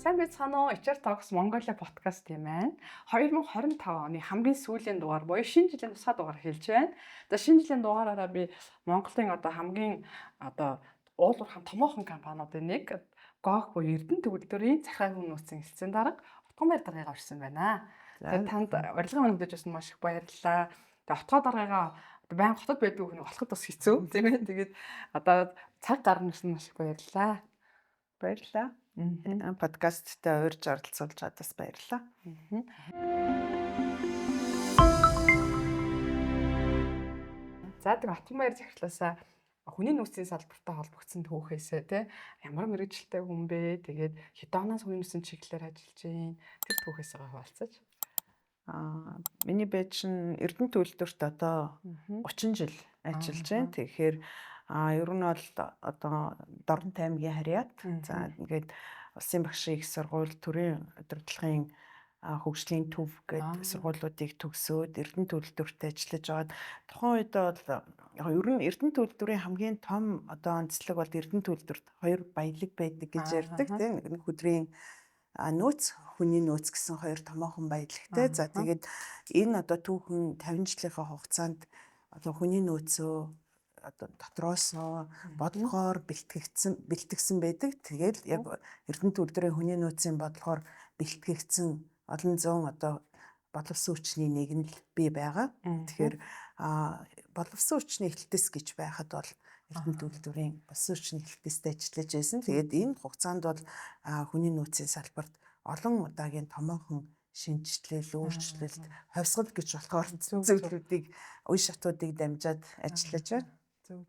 Сайн байцгаана уу? HR Talks Mongolia podcast юм байна. 2025 оны хамгийн сүүлийн дугаар буюу шинэ жилийн тусгай дугаар хэлж байна. За, шинэ жилийн дугаараараа би Монголын одоо хамгийн одоо уул уурхайн томоохон компаниудын нэг ГОГ буюу Эрдэнэ төгөлдрийн захиргааны нөөцийн хэлтсийн дарга Отгонбаяр даргыг орсон байна. Тэгээд танд урилгын өмнө өгдөж байсан маш их баярлалаа. Тэгээд Отгоо даргыгаа одоо баян хотод байдаг хүн олоход бас хэцүү, тийм ээ. Тэгээд одоо цаг гаргасан маш их баярлалаа. Баярлалаа. Подкасттай урьж оролцуулж чадаас баярлалаа. За, тэг Отгонбаяр захирлаасаа хүний нөөцийн салбартай холбогдсон түүхээсээ, те, ямар мэргэжилтэй хүн бэ? Тэгээд хэдэн оноос хүний нөөцийн чиглэлээр ажиллаж байна? Тэр түүхээсээ хуваалцаж. Миний бэ чинь Эрдэнэ төгөлдөрт одоо 30 жил ажиллаж байна. Тэгэхээр ер нь бол одоо Дорнот аймгийн Харьяат. За, ингээд улсын багшийн их сургууль, төрийн удирдлагын хөгжлийн төв гээд сургуулиудыг төгсөөд Эрдэнэ төгөлдөрт ажиллаж байгаад тухайн үед бол яг ер нь Эрдэнэ төгөлдрийн хамгийн том одоо онцлог бол Эрдэнэ төгөлдөрт хоёр баялаг байдаг гэж ярьдаг, тийм, нэг хүдрийн нөөц, хүний нөөц гэсэн хоёр томоохон баялагтай. За, тэгээд энэ одоо түүхэн 50 жилийнхаа хугацаанд одоо хүний нөөцөө одоо дотроосоо бодлогоор бэлтгэгдсэн байдаг. Тэгээд яг Эрдэнэ төгөлдрийн хүний нөөцийн бодлогоор бэлтгэгдсэн олон зуун одоо боловсон хүчний нэг нь л би байгаа. Тэгэхээр боловсон хүчний эхлэлтэс гэж байхад бол Эрдэнэ төгөлдрийн боловсон хүчний эхлэлтэст ажиллаж байсан. Тэгээд энэ хугацаанд бол хүний нөөцийн салбарт олон удаагийн томоохон шинэчлэл, өөрчлөлт, хувьсгал гэж болохоор зүйлүүдийг, үе шатуудыг дамжаад ажиллаж байна. Зөв.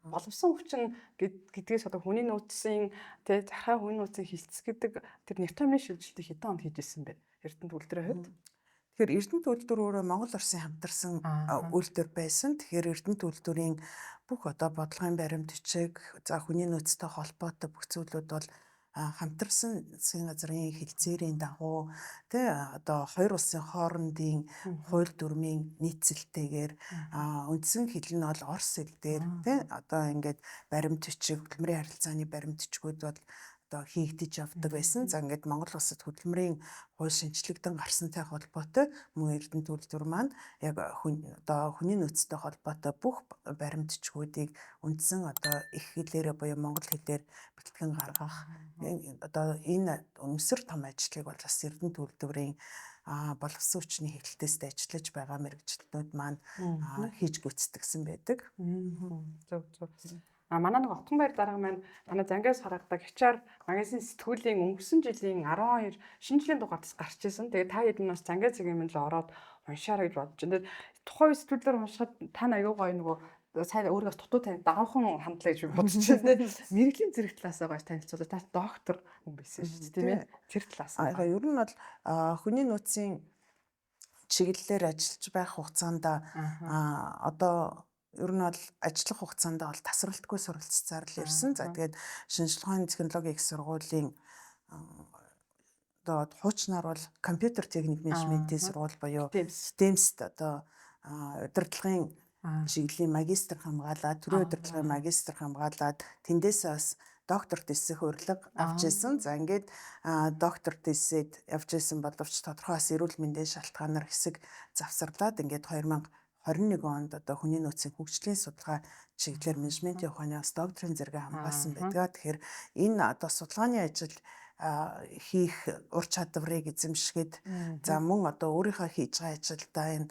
Боловсон хүчин гэдгээс одоо хүний нөөцийн, тэ, захиргаа хүний нөөцийн хэлтс гэдэг тэр нэр томьёо шилжилтийг хэдэн онд хийж ирсэн бэ? Эрдэнэ төгөлдрийн хувьд? Тэгэхээр Эрдэнэ төгөлдөр өөрөө Монгол Оросын хамтарсан үйлдвэр байсан. Тэгэхээр Эрдэнэ төгөлдрийн бүх одоо бодлогын баримт бичиг, за, хүний нөөцтэй холбоотой бүх зүйлүүд бол хамтарсан засгийн газрын хэлцээрийн дагуу, тий, одоо хоёр улсын хоорондын хууль дүрмийн нийцэлтэйгээр үндсэн хэл нь бол орос хэл дээр, тий, одоо ингээд баримт бичиг, хөдөлмөрийн харилцааны баримт бичгүүд бол одоо хийгдэж явдаг байсан. За, ингээд Монгол улсад хөдөлмөрийн хууль шинэчлэгдэн гарсантай холбоотой мөн Эрдэнэ төгөлдөр маань яг хүн одоо хүний нөөцтэй холбоотой бүх баримт бичгүүдийг үндсэн одоо эх хэлээрээ буюу монгол хэлээр бэлтгэн гаргах одоо энэ өнөсөр том ажлыг бол бас Эрдэнэ төгөлдрийн боловсон хүчний хэлтээсээ ажиллаж байгаа мэргэжилтнүүд маань хийж гүйцэтгэсэн байдаг. Зөв. Манай нэг Отгонбаяр дарга маань манай Зангиас харагдаг HR магазин сэтгүүлийн өнгөрсөн жилийн 12 шинэ жилийн дугаараас гарч исэн. Тэгээд та хэд нь бас Зангиа цагийн мэнд л ороод уншаарай гэж бодож байна. Тэгээд тухайн үе сэтгүүлээр уншихад та аягүй гоё нөгөө сайн өөрийгөө дутуу тань дагуухан хандлаа гэж би бодож байна. Мэргэжлийн зэрэг талаасаа гоё танилцуулаа. Та доктор хүн байсан шүү дээ, тийм ээ? Тэр талаас. Яг ер нь бол хүний нөөцийн чиглэлээр ажиллаж байх хугацаанд одоо ер нь бол ажиллах хугацаанд бол тасралтгүй суралцсаар л ирсэн. За, тэгээд шинжлэх ухааны технологийн их сургуулийн одоо хуучнаар бол компьютер техник менежментийн сургууль буюу STEMS-т одоо удирдлагын чиглэлийн магистр хамгаалаад, төрийн удирдлагын магистр хамгаалаад, тэндээсээ бас доктор тесэх урилга авч ирсэн. За, ингээд доктор тесээд явж исэн боловч тодорхой бас эрүүл мэндийн шалтгаанаар хэсэг завсарлаад, ингээд 2021 онд одоо хүний нөөцийн хөгжлийн судалгаа чиглэлээр менежментийн ухааны бас докторийн зэрэгээ хамгаалсан байдаг. Тэгэхээр энэ одоо судалгааны ажил хийх ур чадварыг эзэмшихэд, за, мөн одоо өөрийнхөө хийж байгаа ажилдаа энэ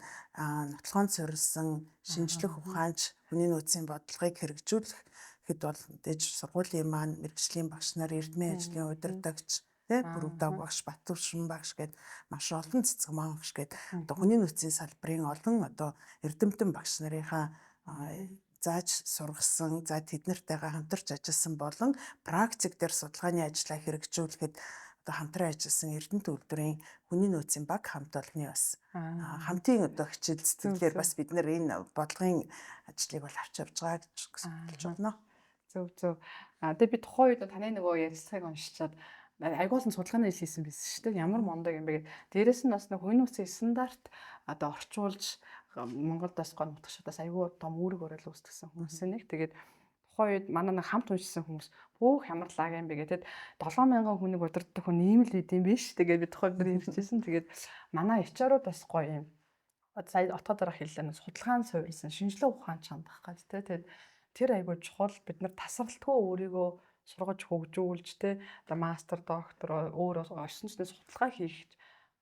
нотлохоон суурилсан шинжлэх ухаанч хүний нөөцийн бодлогыг хэрэгжүүлэхэд бол мэдээж сургуулийн маань мэргэжлийн багш нар, эрдмийн ажлын удирдагч, тий, Бүрөвдөг багш, Батүршин багш гээд маш олон, Цэцгмаан багш гээд одоо хүний нөөцийн салбарын олон одоо эрдэмтэн багш нарынхаа зааж сургасан, за, тэд нартайгаа хамтарч ажилласан болон практик дээр судалгааны ажлаа хэрэгжүүлэхэд одоо хамтран ажилласан Эрдэнэ төгөлдрийн хүний нөөцийн баг хамт олонны бас хамтын одоо хичээл зүтгэлээр бас бид нар энэ бодлогын ажлыг бол авч явж байгаа гэж хэлж байна. Зөв. Тэгээ би тухайн үед таны нөгөө ярилцлагыг уншичаад айгуу олон судалгааны ажил хийсэн байсан шүү дээ. Ямар мундаг юм бэ гэдэг. Дээрээс нь бас нэг хүний нөөцийн стандарт одоо орчуулж Монголд бас гоо нутагшуудаас айгуу том үүрэг оройл үүсгэсэн хүмүүсийн нэг. Тэгээд Тухайн үед манай нэг хамт уншсан хүмүүс хөөх ямар лаг юм бэ гэдэг 7000 хүнийг удирдах хүн ийм л байд юм биш. Тэгээд би тухайн үед ярьжсэн. Тэгээд манай HR-ууд бас гоё юм. Сая отгоо дараах хэллээ судалгаан суурилсан шинжлэх ухаан чандах гад тэ. Тэгээд тэр айгуу чухал, бид нар тасралтгүй өөрийгөө сургаж хөгжүүлж тэ, одоо мастер, доктор өөр орсон ч судалгаа хийх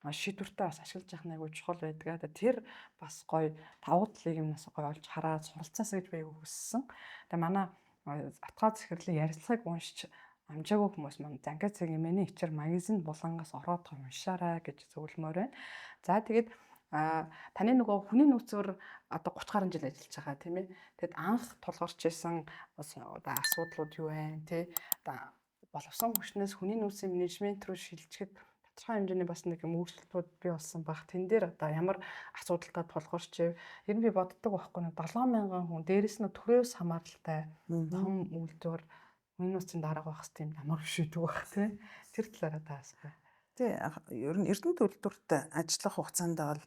шийдвэртэй бас ашиглаж явах нь айгуу чухал байдаг. Тэр бас гоё давуу талыг юм бас гоё олж хараад суралцаасаа гэж би айгуу хүссэн. Тэгээ манай атгаа захирлын ярилцлагыг уншиж амжаагүй хүмүүс маань Зангаа цагийн миний HR магазин булангаас ороод уншаарай гэж зөвлөмөр байна. За тэгээд таны нөгөө хүний нөөцөөр одоо 30 гаруй жил ажиллаж байгаа тийм ээ. Тэгэд анх тулгарч исэн одоо асуудлууд юу вэ тий? Одоо боловсон хүчнээс хүний нөөцийн менежмент рүү шилжихэд тодорхой хэмжээний бас нэг юм өөрчлөлтүүд бий болсон баг. Тэн дээр одоо ямар асуудалтай тулгарч ив? Ер нь би боддог байхгүй нэг 7000 хүн дээрэс нь төрөөс хамааралтай том үйлдвэр хүний нөөцийн дарга байх хэвээр юм амар шийдэг байх тий. Тэр талаараа та асууя. Тий, ер нь Эрдэнэт үйлдвэрт ажиллах хугацаанд бол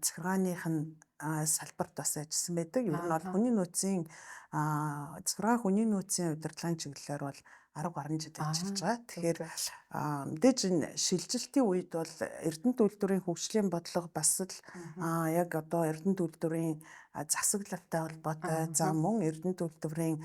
захиргааных нь салбарт бас ажилласан байдаг. Ер нь бол хүний нөөцийн захиргаа хүний нөөцийн удирдлагын чиглэлээр бол 10 гаруй жил ажиллаж байгаа. Тэгэхээр мэдээж энэ шилжилтийн үед бол Эрдэнэт үйлдвэрийн хөгжлийн бодлого бас л яг одоо Эрдэнэт үйлдвэрийн засаглалтай холбоотой, за мөн Эрдэнэт үйлдвэрийн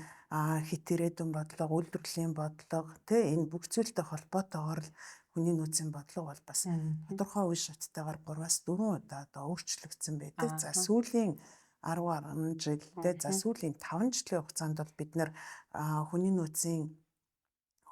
хит ирээдүйн бодлого, үйлдвэрлэлийн бодлого тэ энэ бүх зүйлтэй холбоотойгоор л хүний нөөцийн бодлого бол бас тодорхой үе шаттайгаар 3-4 удаа одоо өөрчлөгдсөн байдаг. За сүүлийн 10 жил тэ за сүүлийн 5 жилийн хугацаанд бол бид нэр хүний нөөцийн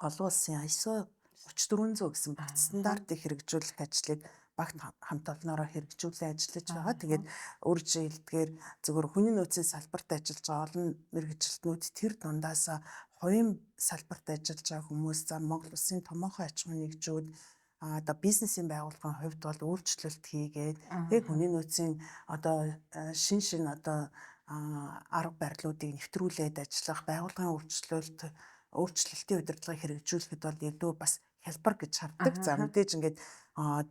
олон улсын ISO 34400 гэсэн багц стандартыг хэрэгжүүлэх ажлыг багт хамт олноороо хэрэгжүүлэн ажиллаж байгаа. Тэгээд өөрөөр хэлдгээр зөвхөн хүний нөөцийн салбарт ажиллаж байгаа олон мэргэжилтнүүд тэр дундаасаа хувийн салбарт ажиллаж байгаа хүмүүс, за Монгол улсын томоохон аж ахуйн нэгжүүд, одоо бизнесийн байгууллагын хувьд бол өөрчлөлт хийгээд тэг хүний нөөцийн одоо шин шин одоо арга барилуудыг нэвтрүүлээд ажиллах, байгууллагын өөрчлөлтийн удирдлагыг хэрэгжүүлэхэд бол илүү бас хялбар гэж хардаг. За мэдээж ингээд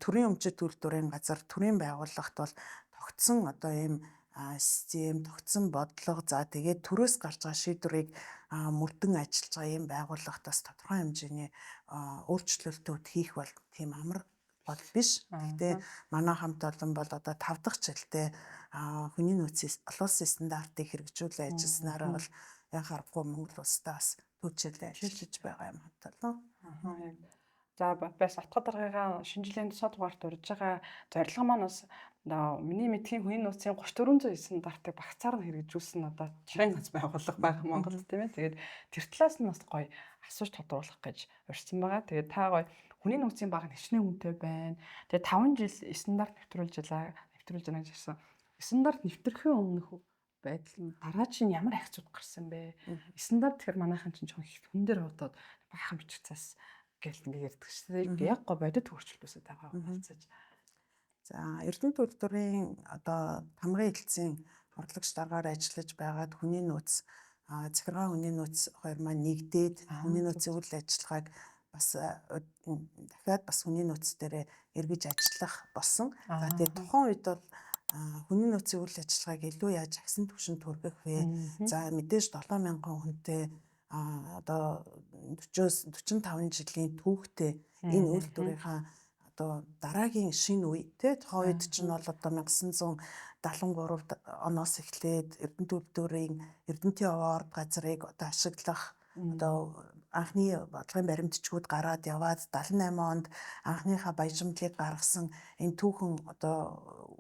төрийн өмчит үйлдвэрийн газар, төрийн байгууллагт бол тогтсон одоо ийм систем, тогтсон бодлого, за тэгээд төрөөс гарч байгаа шийдвэрийг мөрдөн ажиллаж байгаа ийм байгууллагт бас тодорхой хэмжээний өөрчлөлтүүд хийх бол тийм амар бол биш. Гэхдээ манай хамт олон бол одоо 5 дахь жилдээ хүний нөөцийн олон улсын стандартыг хэрэгжүүлэн ажилласнараа бол яг харахгүй Монгол улстай бас түүчэлээ ажиллаж байгаа юм хамт олон. За бас отгоо даргаагаа шинэ жилийн тусгай дугаарт урьж байгаа зорилго маань бас миний мэдхийн хүний нөөцийн 3409 стандартыг багцаар нь хэрэгжүүлсэн одоо чарын ганц байгууллага байгаа Монголд тийм ээ. Тэгээд тэр талаас нь бас гоё асууж тодруулах гэж урьсан байгаа. Тэгээд та гоё хүний нөөцийн баг нь хичнээн үнэтэй байна. Тэгээд 5 жил стандарт нэвтрүүлж байгаа гэж хэлсэн. Стандарт нэвтрэхийн өмнөх байдал нь дараа чинь ямар харьцууд гарсан бэ? Стандарт тэгэхээр манайхан чинь жоохон хүн дээр бодоод баахан бичих цаас гэл ингэ ярьдаг шүү дээ. Яг гоо бодит өөрчлөлтөөсөө тагаа хуваалцаж. За Эрдэнэт үйлдвэрийн одоо тамгын хэлтсийн хурлагч даргаар ажиллаж байгаад хүний нөөц, захиргаа хүний нөөц хоёр маань нэгдээд хүний нөөцийн үйл ажиллагааг бас дахиад бас хүний нөөц дээрээ эргэж ажиллах болсон. За тэгээд тухайн үед бол хүний нөөцийн үйл ажиллагааг илүү яаж агсан түвшинд хүргэх вэ? За мэдээж 7000 хүнтэй одоо 40-оос 45 жилийн түүхтэй энэ үйлдвэрийнхаа одоо дараагийн шинэ үе тий тухайн үед чинь бол одоо 1973 оноос эхлээд Эрдэнэт үйлдвэрийн Эрдэнэтийн овоо орд газрыг одоо ашиглах одоо анхны бодлогын баримтчгууд гараад яваад 78 онд анхныхаа баяжмдлыг гаргасан энэ түүхэн одоо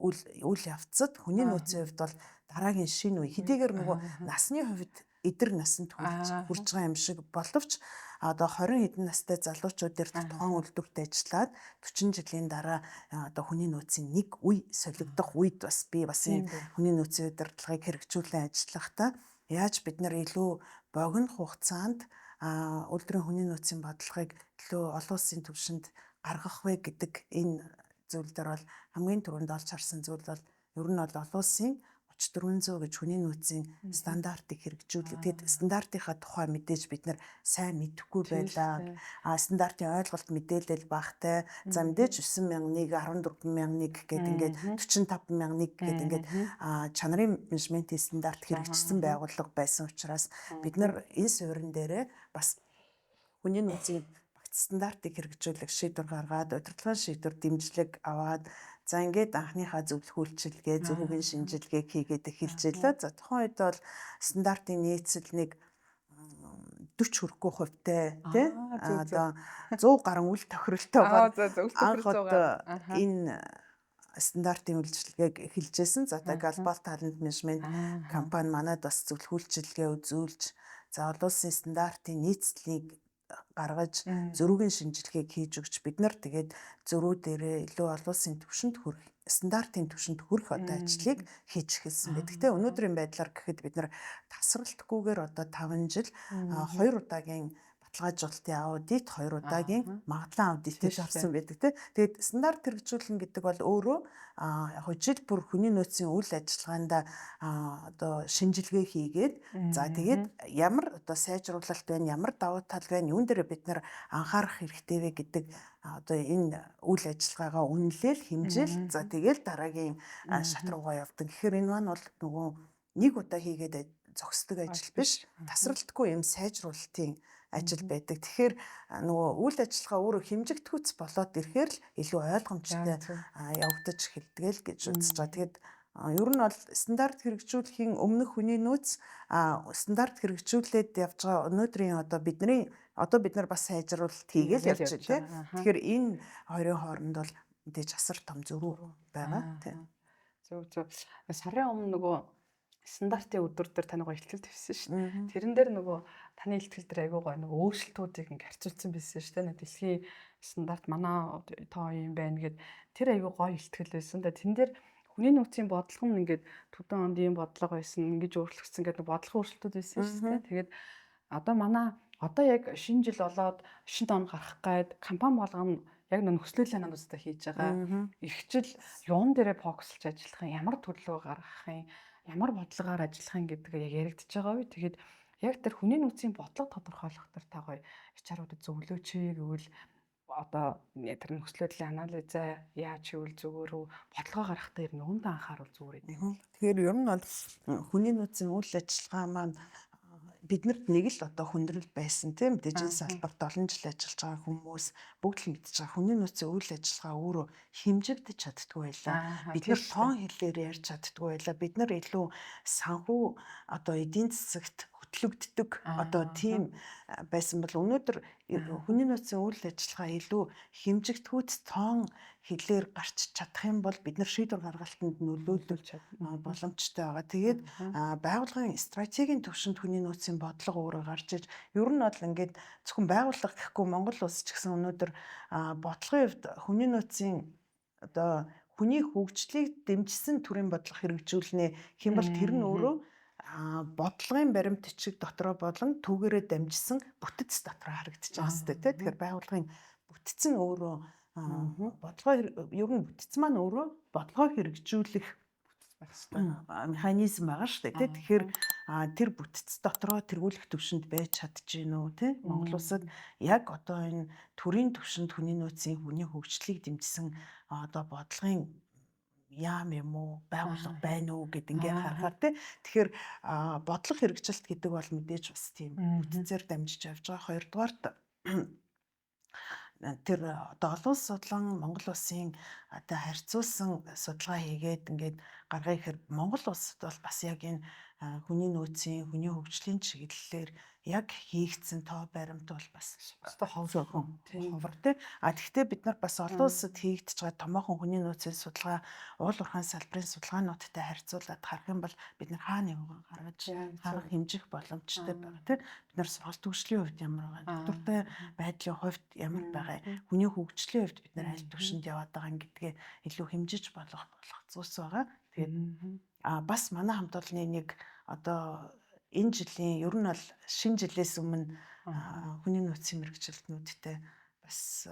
үйл явцад хүний нөөцийн хувьд бол дараагийн шинэ үе хэдийгээр нөгөө насны хувьд эдэр насанд хүрч байгаа юм шиг боловч одоо 20 хэдэн настай залуучууд дээр тухайн үйлдвэрт ажиллаад 40 жилийн дараа одоо хүний нөөцийн нэг үе солигдох үед бас би бас энэ хүний нөөцийн удирдлагыг хэрэгжүүлэн ажиллахдаа яаж бид нар илүү богино хугацаанд үйлдвэрийн хүний нөөцийн бодлогыг илүү олон улсын түвшинд гаргах вэ гэдэг энэ зүйл дээр бол хамгийн түрүүнд олж харсан зүйл бол ер нь бол олон улсын 3400 гэж хүний нөөцийн стандартыг хэрэгжүүлэх. Тэгээд стандартынхаа тухай мэдээж бид нар сайн мэдэхгүй байлаа. Стандартын ойлголт мэдээлэл багтай. За мэдээж 9001, 14001 гэдэг ингээд 45001 гэдэг ингээд чанарын менежментийн стандарт хэрэгжсэн байгууллага байсан учраас бид нар энэ суурин дээрээ бас хүний нөөцийн багц стандартыг хэрэгжүүлэх шийдвэр гаргаад, удирдлагын шийдвэр дэмжлэг аваад, за ингээд анхныхаа зөвлөх үйлчилгээ, зөрүүгийн шинжилгээг хийгээд эхэлж байлаа. За тухайн үед бол стандартын нийцэл нэг 40 хүрэхгүй хувьтай тий одоо 100 гаруй үл тохиролтойгоор анх одоо энэ стандартын үйлчилгээг эхэлжсэн. За та Global Talent Management компани манад бас зөвлөх үйлчилгээ үзүүлж, за олон улсын стандартын нийцлийг гаргаж, зөрүүгийн шинжилгээг хийж өгч, бид нар тэгээд зөрүү дээрээ илүү олон улсын түвшинд хүрэх, стандартын түвшинд хүрэх одоо ажлыг хийж эхэлсэн байдаг. Гэтэ өнөөдрийн байдлаар гэхэд бид нар тасралтгүйгээр одоо 5 жил 2 удаагийн баталгаажуулалтын аудит, 2 удаагийн магадлан аудитыг авсан байдаг тий. Тэгээд стандарт хэрэгжүүлнэ гэдэг бол өөрөө яг жил бүр хүний нөөцийн үйл ажиллагаанд одоо шинжилгээ хийгээд, за тэгээд ямар одоо сайжруулалт байна, ямар давуу тал байна, юун дээр бид нар анхаарах хэрэгтэй вэ гэдэг одоо энэ үйл ажиллагаагаа үнэлээл, хэмжээл, за тэгэл дараагийн шат руугаа явдаг. Тэгэхээр энэ маань бол нөгөө нэг удаа хийгээд зогсдог ажил биш, тасралтгүй юм сайжруулалтын ажил байдаг. Тэгэхээр нөгөө үйл ажиллагаа өөрөө хэмжигдэхүйц болоод ирэхээр л илүү ойлгомжтой явагдаж эхэлдэг л гэж үзэж байгаа. Тэгээд ер нь бол стандарт хэрэгжүүлэхийн өмнөх хүний нөөц, стандарт хэрэгжүүлээд явж байгаа өнөөдрийн одоо бидний одоо бид нар бас сайжруулалт хийгээл явж байна тий. Тэгэхээр энэ хоёрын хооронд бол мэдээж асар том зөрүү байгаа тий. Зөв зөв. Сарын өмнө нөгөө стандартын өдөр дээр тань нөгөө ихтгэл тавьсан шүү дээ. Тэрэн дээр нөгөө таны ихтгэл дээр айгүй гоё нөгөө өөрчлөлтүүдийг ингээ харьцуулсан байсан шүү дээ. Дэлхийн стандарт манай тоо юм байна гэд тэр айгүй гоё ихтгэл байсан. Тэгээ тэн дээр хүний нөөцийн бодлого нь ингээд төдөн онд ийм бодлого байсан, ингэж өөрчлөгдсөн гэдэг бодлогын өөрчлөлтүүд байсан шүү дээ. Тэгээд одоо манай одоо яг шинэ жил болоод шинэ он гарах гайд компани болгоно яг нөхцөлийн анализтай хийж байгаа. Эрхжил юун дээрээ фокуслж ажиллах юм, ямар төлөвлөгөө гаргах юм, ямар бодлогоор ажиллах юм гэдэг яг яригдчихэж байгаа үе. Тэгээд яг тэр хүний нөөцийн бодлого тодорхойлох төр та гоё HR-уудад зөвлөөч гэвэл одоо тэр нөхцөл байдлын анализаа яаж хийвэл зүгээр үү, бодлогоо гаргахтаа ер нь үүндээ анхаарал зүгээр гэдэг. Тэгэхээр ер нь бол хүний нөөцийн үйл ажиллагаа маань биднэрт нэг л одоо хүндрэл байсан тийм мэдээж энэ салбарт олон жил ажиллаж байгаа хүмүүс бүгд л мэдж байгаа, хүний нөөцийн үйл ажиллагаа өөрөө хэмжигдэж чаддгүй байлаа. Бид нар тоон хэлээр ярьж чаддгүй байлаа. Бид нар илүү санхүү одоо эдийн засагт хөтлөгддөг одоо тийм байсан бол өнөөдөр хүний нөөцийн үйл ажиллагаа илүү хэмжигдэхүйц тоон хэлээр гарч чадах юм бол бид нар шийдвэр гаргалтанд нөлөөлөх боломжтой байгаа. Тэгээд байгууллагын стратегийн түвшинд хүний нөөцийн бодлого өөрөө гарч иж, ер нь бол ингээд зөвхөн байгууллага гэхгүй Монгол улс ч гэсэн өнөөдөр бодлогын хувьд хүний нөөцийн одоо хүний хөгжлийг дэмжсэн төрийн бодлого хэрэгжүүлнэ хэм бол тэр нь өөрөө бодлогын баримт бичиг дотроо болон түүгээрээ дамжсан бүтэц дотроо харагдаж байгаа хэвээр тий. Тэгэхээр байгууллагын бүтэц нь өөрөө бодлогоо, ер нь бүтэц маань өөрөө бодлогоо хэрэгжүүлэх механизм байгаа шүү дээ тий. Тэгэхээр тэр бүтэц дотроо тэргүүлэх төвшөнд байж чадж гин үү тий. Монгол улсад яг одоо энэ төрийн төвшөнд хүний нөөцийн хүний хөгжлийг дэмжсэн одоо бодлогын яам юм уу, байгууллага байна уу гэд ингээ харахаар тий. Тэгэхээр бодлого хэрэгжилт гэдэг бол мэдээж бас тийм бүтцээр дамжиж явж байгаа. Хоёрдугаарт тэр одоо олон улс судлан Монгол улсын одоо харьцуулсан судалгаа хийгээд ингээд гаргая гэхээр Монгол улсад бол бас яг энэ хүний нөөцийн хүний хөгжлийн чиглэлээр яг хийгдсэн тоо баримт бол бас өстой ховор тий. А тэгвэл бид нар бас олон улсад хийгдэж байгаа томоохон хүний нөөцийн судалгаа, уул уурхайн салбарын судалгаануудтай харьцуулаад харах юм бол бид нар хаа нэг гаргаж харах хэмжих боломжтой байгаа тий. Бид нар сургалт төвшлийн хувьд ямар байгаа, доктортой байдлын хувьд ямар байгаа, хүний хөгжлийн хувьд бид нар аль түвшинд яваад байгаа гэдгээ илүү хэмжиж болох зүйлс байгаа. Тэгээд бас манай хамт олонны нэг одоо энэ жилийн ер нь бол шинэ жилээс өмнө хүний нөөцийн мэргэжилтнүүдтэй бас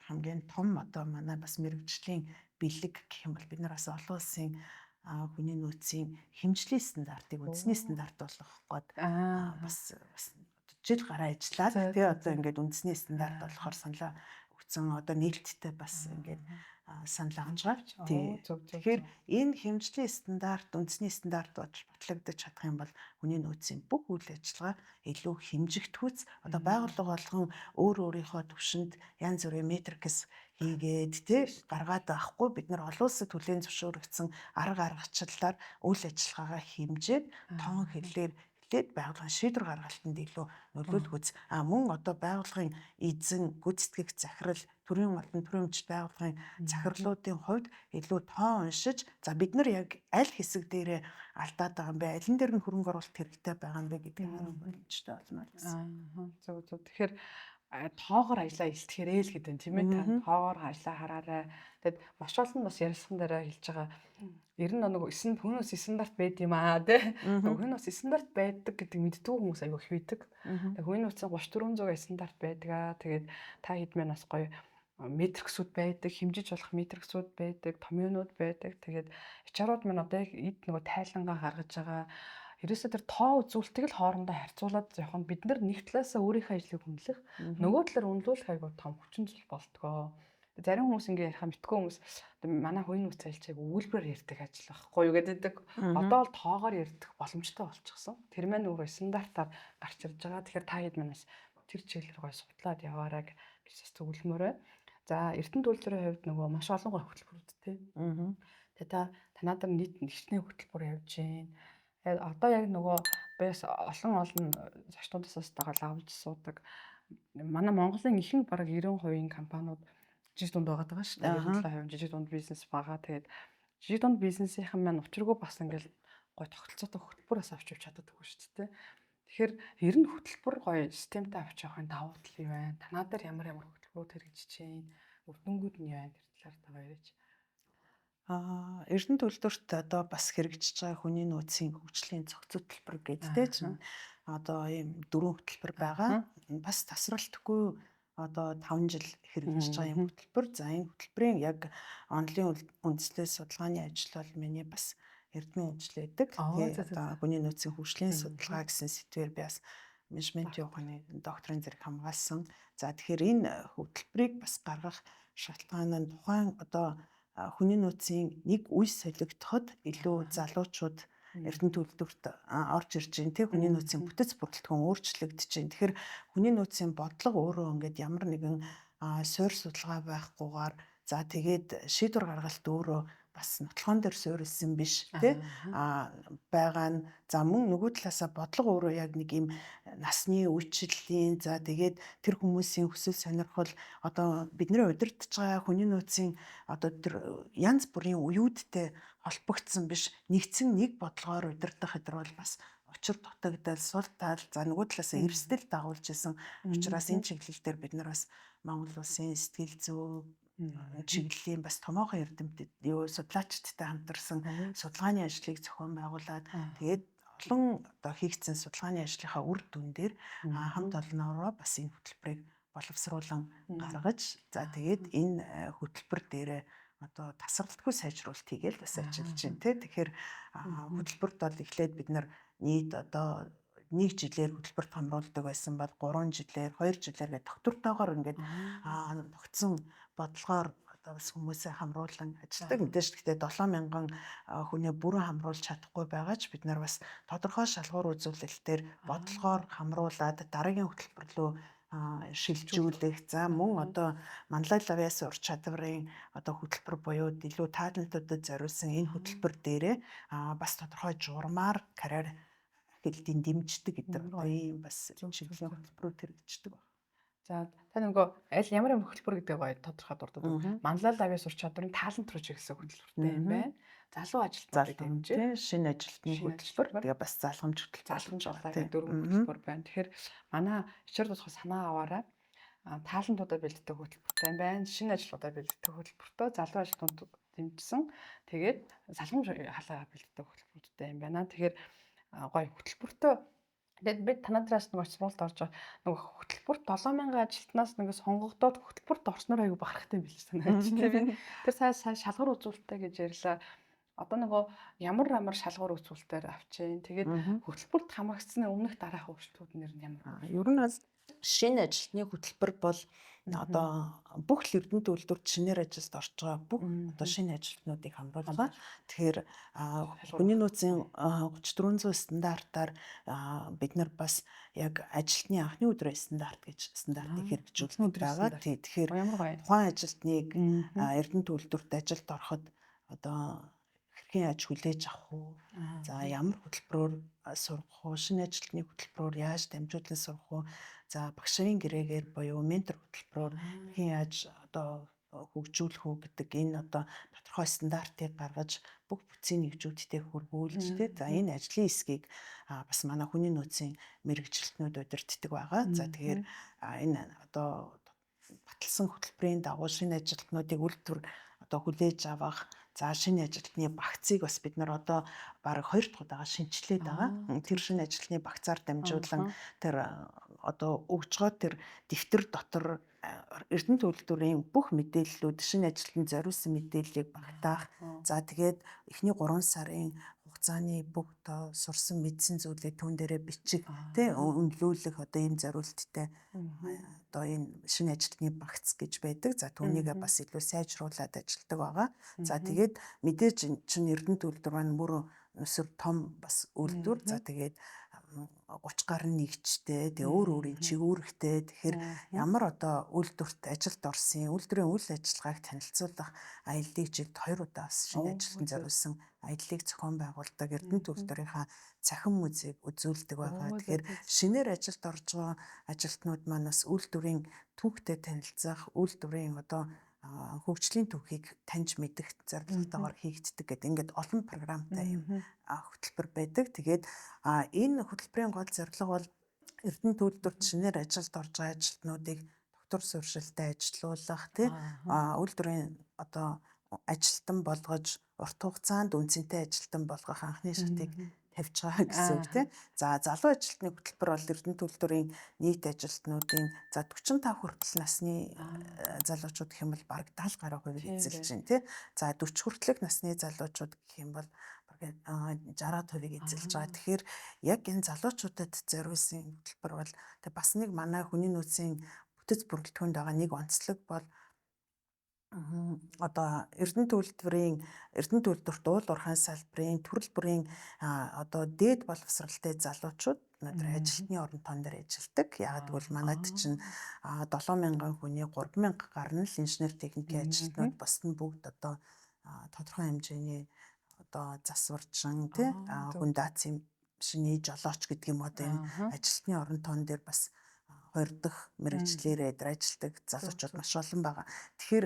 хамгийн том одоо манай бас мэргэжлийн бэлэг гэх юм бол бид нар бас олон улсын хүний нөөцийн хэмжлийн стандартыг үндэсний стандарт болгох гээд бас бас жил гараа ажиллаад тэгээ одоо ингээд үндэсний стандарт болохоор саналаа өгсөн, одоо нээлттэй бас ингээд санал авч байгаа. Тэгэхээр энэ хэмжлийн стандарт үндэсний стандарт болж батлагдаж чадах юм бол хүний нөөцийн бүх үйл ажиллагаа илүү хэмжигдэхүйц, одоо байгууллага болгон өөр өөрийнхөө түвшинд янз бүрийн metrics хийгээд тий гаргаад байхгүй, бид нар олон улсад хүлээн зөвшөөрөгдсөн арга аргачлалаар үйл ажиллагаагаа хэмжээд тоон хэллээр эхлээд байгууллагын шийдвэр гаргалтанд илүү нөлөөлөх үз. А мөн одоо байгууллагын эзэн, гүйцэтгэх захирал, төрийн олон төрийн өмчт байгууллагын захирлуудын хувьд илүү тоо уншиж, за бид нар яг аль хэсэг дээрээ алдаад байгаа юм бэ? Алин дээр нь хөрөнгө оруулалт хэрэгтэй байгаа юм бэ гэдгийг харах боломжтой болно гэсэн. Аа, зөв зөв. Тэгэхээр тоогоор ажиллаа илтгэхэрээ л гэдэг нь тийм ээ, та тоогоор ажиллаа хараарай. Тэгэд маш олон бас ярилцсан дээр хэлж байгаа ер нь нөгөө эсэн хүмүүс стандарт байд юм аа тий. Нөгөө хүмүүс стандарт байдаг гэдэг мэддэггүй хүмүүс аягүй их байдаг. Тэгээ хүний нөөцийн 3400 стандарт байдаг аа. Тэгээд та хэд мэн бас гоё metrics үүд байдаг, хэмжиж болох metrics үүд байдаг, томьёонууд байдаг. Тэгээд HR-ууд маань одоо яг эд нөгөө тайлангаа гаргаж байгаа. Ерөөсөө тэр тоо үзүүлэлтийг л хоорондоо харьцуулаад явах нь бид нар нэг талаасаа өөрийнхөө ажлыг үнэлэх, нөгөө талаар үнэлүүлэх айгуу том хүчин зүйл болдгоо. Зарим хүмүүс ингээ яриха мэдгүй хүмүүс манай хүний нөөц айлчааг өгүүлбэрээр ярьдаг ажил байхгүй юу гэдэг. Одоо бол тоогоор ярьдаг боломжтой болчихсон. Тэр маань өөрөө стандартаар гарч ирж байгаа. Тэгэхээр та хэд манаас тэр чиглэлээр гой судлаад яваарай гэж бас зөвлөмөр байна. За, Эрдэнэ төлөвлөрийн хувьд нөгөө маш олон гой хөтөлбөрүүдтэй. Тэгээ та танаа дээр нийт хичнээн хөтөлбөр явж гин. Тэгээд одоо яг нөгөө бас олон олон зочнуудаас бас дагаал авч суудаг. Манай Монголын ихэнх бараг 90% компаниуд жижиг дунд байгаа даа шүү дээ. 97% жижиг дунд бизнес байгаа. Тэгээд жижиг дунд бизнесийнхэн маань учиргүй бас ингээл гой тогтолцоотой хөтөлбөр бас авч явж чаддаггүй шүү дээ. Тэгэхээр ер нь хөтөлбөр гоё системтэй авч явахын давуу тал юу байна? Танаа дээр ямар ямар хөтөлбөрүүд хэрэгжиж байна? Үр дүнгууд нь юу байна? Тэр талаар та яриач. Эрдэнэ төлбөрт одоо бас хэрэгжиж байгаа хүний нөөцийн хөгжлийн зохицол хөтөлбөр гэдэг те чинь одоо ийм дөрвөн хөтөлбөр байгаа. Бас тасралтгүй одоо 5 жил хэрэгжиж байгаа юм хөтөлбөр. За, энэ хөтөлбөрийн яг онолын үндэслэл судалгааны ажил бол миний бас эрдмийн ажил байдаг. Тэгээ одоо хүний нөөцийн хөгжлийн судалгаа гэсэн сэдвээр би бас менежментийн ухааны докторийн зэрэг хамгаалсан. За, тэгэхээр энэ хөтөлбөрийг бас гаргах шалтгаан нь тухайн одоо хүний нөөцийн нэг үе солигдоход илүү залуучууд Эрдэнэ төлөвлөрт орж ирж байна те, хүний нөөцийн бүтэц бүрэлдэхүүн өөрчлөгдөж байна. Тэгэхээр хүний нөөцийн бодлого өөрөө ингээд ямар нэгэн суурь судалгаа байхгүйгээр, за тэгээд шийдвэр гаргалт өөрөө бас нотлохоон дээр суурилсан биш тий байгаа нь, за мөн нөгөө талаасаа бодлого өөрөө яг нэг юм насны үйлчлэлийн, за тэгээд тэр хүмүүсийн хүсэл сонирхол, одоо бидний удирдах байгаа хүний нөөцийн одоо тэр янз бүрийн уюудтай холбогдсон биш, нэгдсэн нэг бодлогоор удирдах хэдэр бол бас учир дутагдал, сул тал, за нөгөө талаасаа эрсдэл дагуулж исэн учраас энэ чиглэл дээр бид нар бас Монгол улсын сэтгэл зүй чиглэлийн бас томоохон эрдэмтэд юу судлаачдтай хамтарсан судалгааны ажлыг зохион байгуулад, тэгээд олон одоо хийгдсэн судалгааны ажлынхаа үр дүн дээр хамт олноороо бас энэ хөтөлбөрийг боловсруулан гаргаж, за тэгээд энэ хөтөлбөр дээрээ одоо тасралтгүй сайжруулалт хийгээл бас ажиллаж байна тий. Тэгэхээр хөтөлбөрт бол эхлээд бид нар нийт одоо нэг жилээр хөтөлбөрт хамруулдаг байсан бол 3 жилээр, 2 жилээр гэх доктортойгоор ингээд тогтсон бодлогоор одоо бас хүмүүсээ хамруулан ажилладаг. Мэдээж гэхдээ 7000 хүнээ бүрэн хамруулж чадахгүй байгаа ч бид нар бас тодорхой шалгуур үзүүлэлтээр бодлогоор хамруулад дараагийн хөтөлбөр рүү шилжүүлэх. За мөн одоо Манлай лавьяас ур чадварын одоо хөтөлбөр буюу илүү талентуудад зориулсан энэ хөтөлбөр дээрээ бас тодорхой журмаар карьер ахилтын дэмждэг гэдэг одоо ийм бас чиглэлийн хөтөлбөрүүд хэрэгждэг байна. За, та нөгөө аль ямар ямар хөтөлбөр гэдэг гоё тодорхой дурддаг. Манлай лавьяас ур чадварын талент руу чиглэсэн хөтөлбөртэй юм байна. Залуу ажилтнуудыг дэмжих, шинэ ажилтны хөтөлбөр, тэгээ бас залгамж хөтөлбөр, залгамж болоо гэх дөрвөн хөтөлбөр байна. Тэгэхээр манай HR тусгай санаа аваарай. Талентуудаа бэлддэг хөтөлбөртэй юм байна. Шинэ ажлуудаа бэлддэг хөтөлбөртөө, залуу ажилтнууд дэмжсэн. Тэгээд залгамж халаагаа бэлддэг хөтөлбөртэй юм байна. Тэгэхээр гоё хөтөлбөртөө. Тэгээд бид танадраас нөгөө сургуульд орж байгаа нөгөө хөтөлбөрт 7000 ажилтнаас нөгөө сонгогдоод хөтөлбөрт орсноор аягүй бахархтай юм билээ санаач тийм. Тэр сая сая шалгуур үзүүлэлттэй гэж ярьлаа. Одоо нөгөө ямар ямар шалгуур үзүүлэлтээр авчин. Тэгээд хөтөлбөрт хамрагдсаны өмнөх дараах өөрчлөлтүүд нэр нь ямар вэ? Ер нь бол шинэ ажилтны хөтөлбөр бол одоо бүх л Эрдэнэт үйлдвэрт шинээр ажилд орж байгаа бүх одоо шинэ ажилтнуудыг хамруулж байгаа. Тэгэхээр хүний нөөцийн 3400 стандартаар бид нар бас яг ажилтны анхны өдрөө стандарт гэж стандартыг хэрэгжүүлдэг байгаа. Тэгэхээр тухайн ажилтныг Эрдэнэт үйлдвэрт ажилд ороход одоо хэрхэн яаж хүлээж авах уу? За ямар хөтөлбөрөөр сургах уу? Шинэ ажилтны хөтөлбөрөөр яаж дамжуулан сурах уу? За багшийн гэрээгээр буюу ментор хөтөлбөрөөр хэрхэн яаж одоо хөгжүүлэх үү гэдэг энэ одоо тодорхой стандартыг гаргаж бүх бүтцийн нэгжүүдтэй хөрвүүлж тэ за энэ ажлын хэсгийг бас манай хүний нөөцийн мэргэжилтнүүд удирддаг байгаа. За тэгэхээр энэ одоо баталсан хөтөлбөрийн дагуу шинэ ажилтнуудыг үйлдвэр одоо хүлээж авах. За шинэ ажилтны багцыг бас бид нар одоо бараг 2 дахь удаага шинэчлээд байгаа. Тэр шинэ ажилтны багцаар дамжуулан тэр одоо өгж байгаа тэр дэвтэр дотор Эрдэнэт үйлдвэрийн бүх мэдээллүүд, шинэ ажилтнанд зориулсан мэдээллийг багтаах. За тэгээд эхний 3 сарын хугацааны бүх тоо сурсан мэдсэн зүйлээ түүн дээрээ бичих, тий, үнэлүүлэх одоо ийм зориулттай одоо энэ шинэ ажилтны багц гэж байдаг. За түүнийгээ бас илүү сайжруулад ажилладаг байгаа. За тэгээд мэдээж чинь Эрдэнэт үйлдвэр маань мөр өсөр том бас үйлдвэр. За тэгээд 30 гаруй нэгжтэй, тэгээ өөр өөрийн чиг үүрэгтэй. Тэгэхээр ямар одоо үйлдвэрт ажилд орсон, үйлдвэрийн үйл ажиллагааг танилцуулах аяллыг жилд 2 удаа бас шинэ ажилтнанд зориулсан аяллыг зохион байгуулдаг. Эрдэнэт үйлдвэрийнхаа цахим музейг үзүүлдэг байгаа. Тэгэхээр шинээр ажилд орж байгаа ажилтнууд маань бас үйлдвэрийн түүхтэй танилцах, үйлдвэрийн одоо хөгжлийн түүхийг таньж мэдэх зорилготойгоор хийгддэг гэдэг ингээд олон програмтай юм хөтөлбөр байдаг. Тэгээд энэ хөтөлбөрийн гол зорилго бол Эрдэнэт үйлдвэрт шинээр ажилд орж байгаа ажилтнуудыг доктор суурьшилтай ажилуулах, тий, үйлдвэрийн одоо ажилтан болгож урт хугацаанд үнцэнтэй ажилтан болгох анхны шатыг тавьж байгаа гэсэн үг, тийм. За залуу ажилтны хөтөлбөр бол Эрдэнэт үйлдвэрийн нийт ажилтнуудын за 45 хүртэл насны залуучууд гэх юм бол бараг 70 гаруй хувийг эзэлж байна, тийм. За 40 хүртэлх насны залуучууд гэх юм бол бараг 60 хувийг эзэлж байгаа. Тэгэхээр яг энэ залуучуудад зориулсан хөтөлбөр бол тэг бас нэг манай хүний нөөцийн бүтэц бүрэлдэхүүнд байгаа нэг онцлог бол одоо Эрдэнэт үйлдвэрийн, Эрдэнэт үйлдвэрт уул уурхайн салбарын төрөл бүрийн одоо дээд боловсралтай залуучууд өнөөдөр ажилтны орон тоон дээр ажилладаг. Яагаад гэвэл манайд чинь 7000 хүний 3000 гаруй нь л инженер техникийн ажилтнууд, бусд нь бүгд одоо тодорхой хэмжээний одоо засварчин, тий, хүн даацын шиний жолооч гэдэг юм, одоо энэ ажилтны орон тоон дээр бас хоёр дахь мэргэжлээрээ ажилладаг залуучууд маш олон байгаа. Тэгэхээр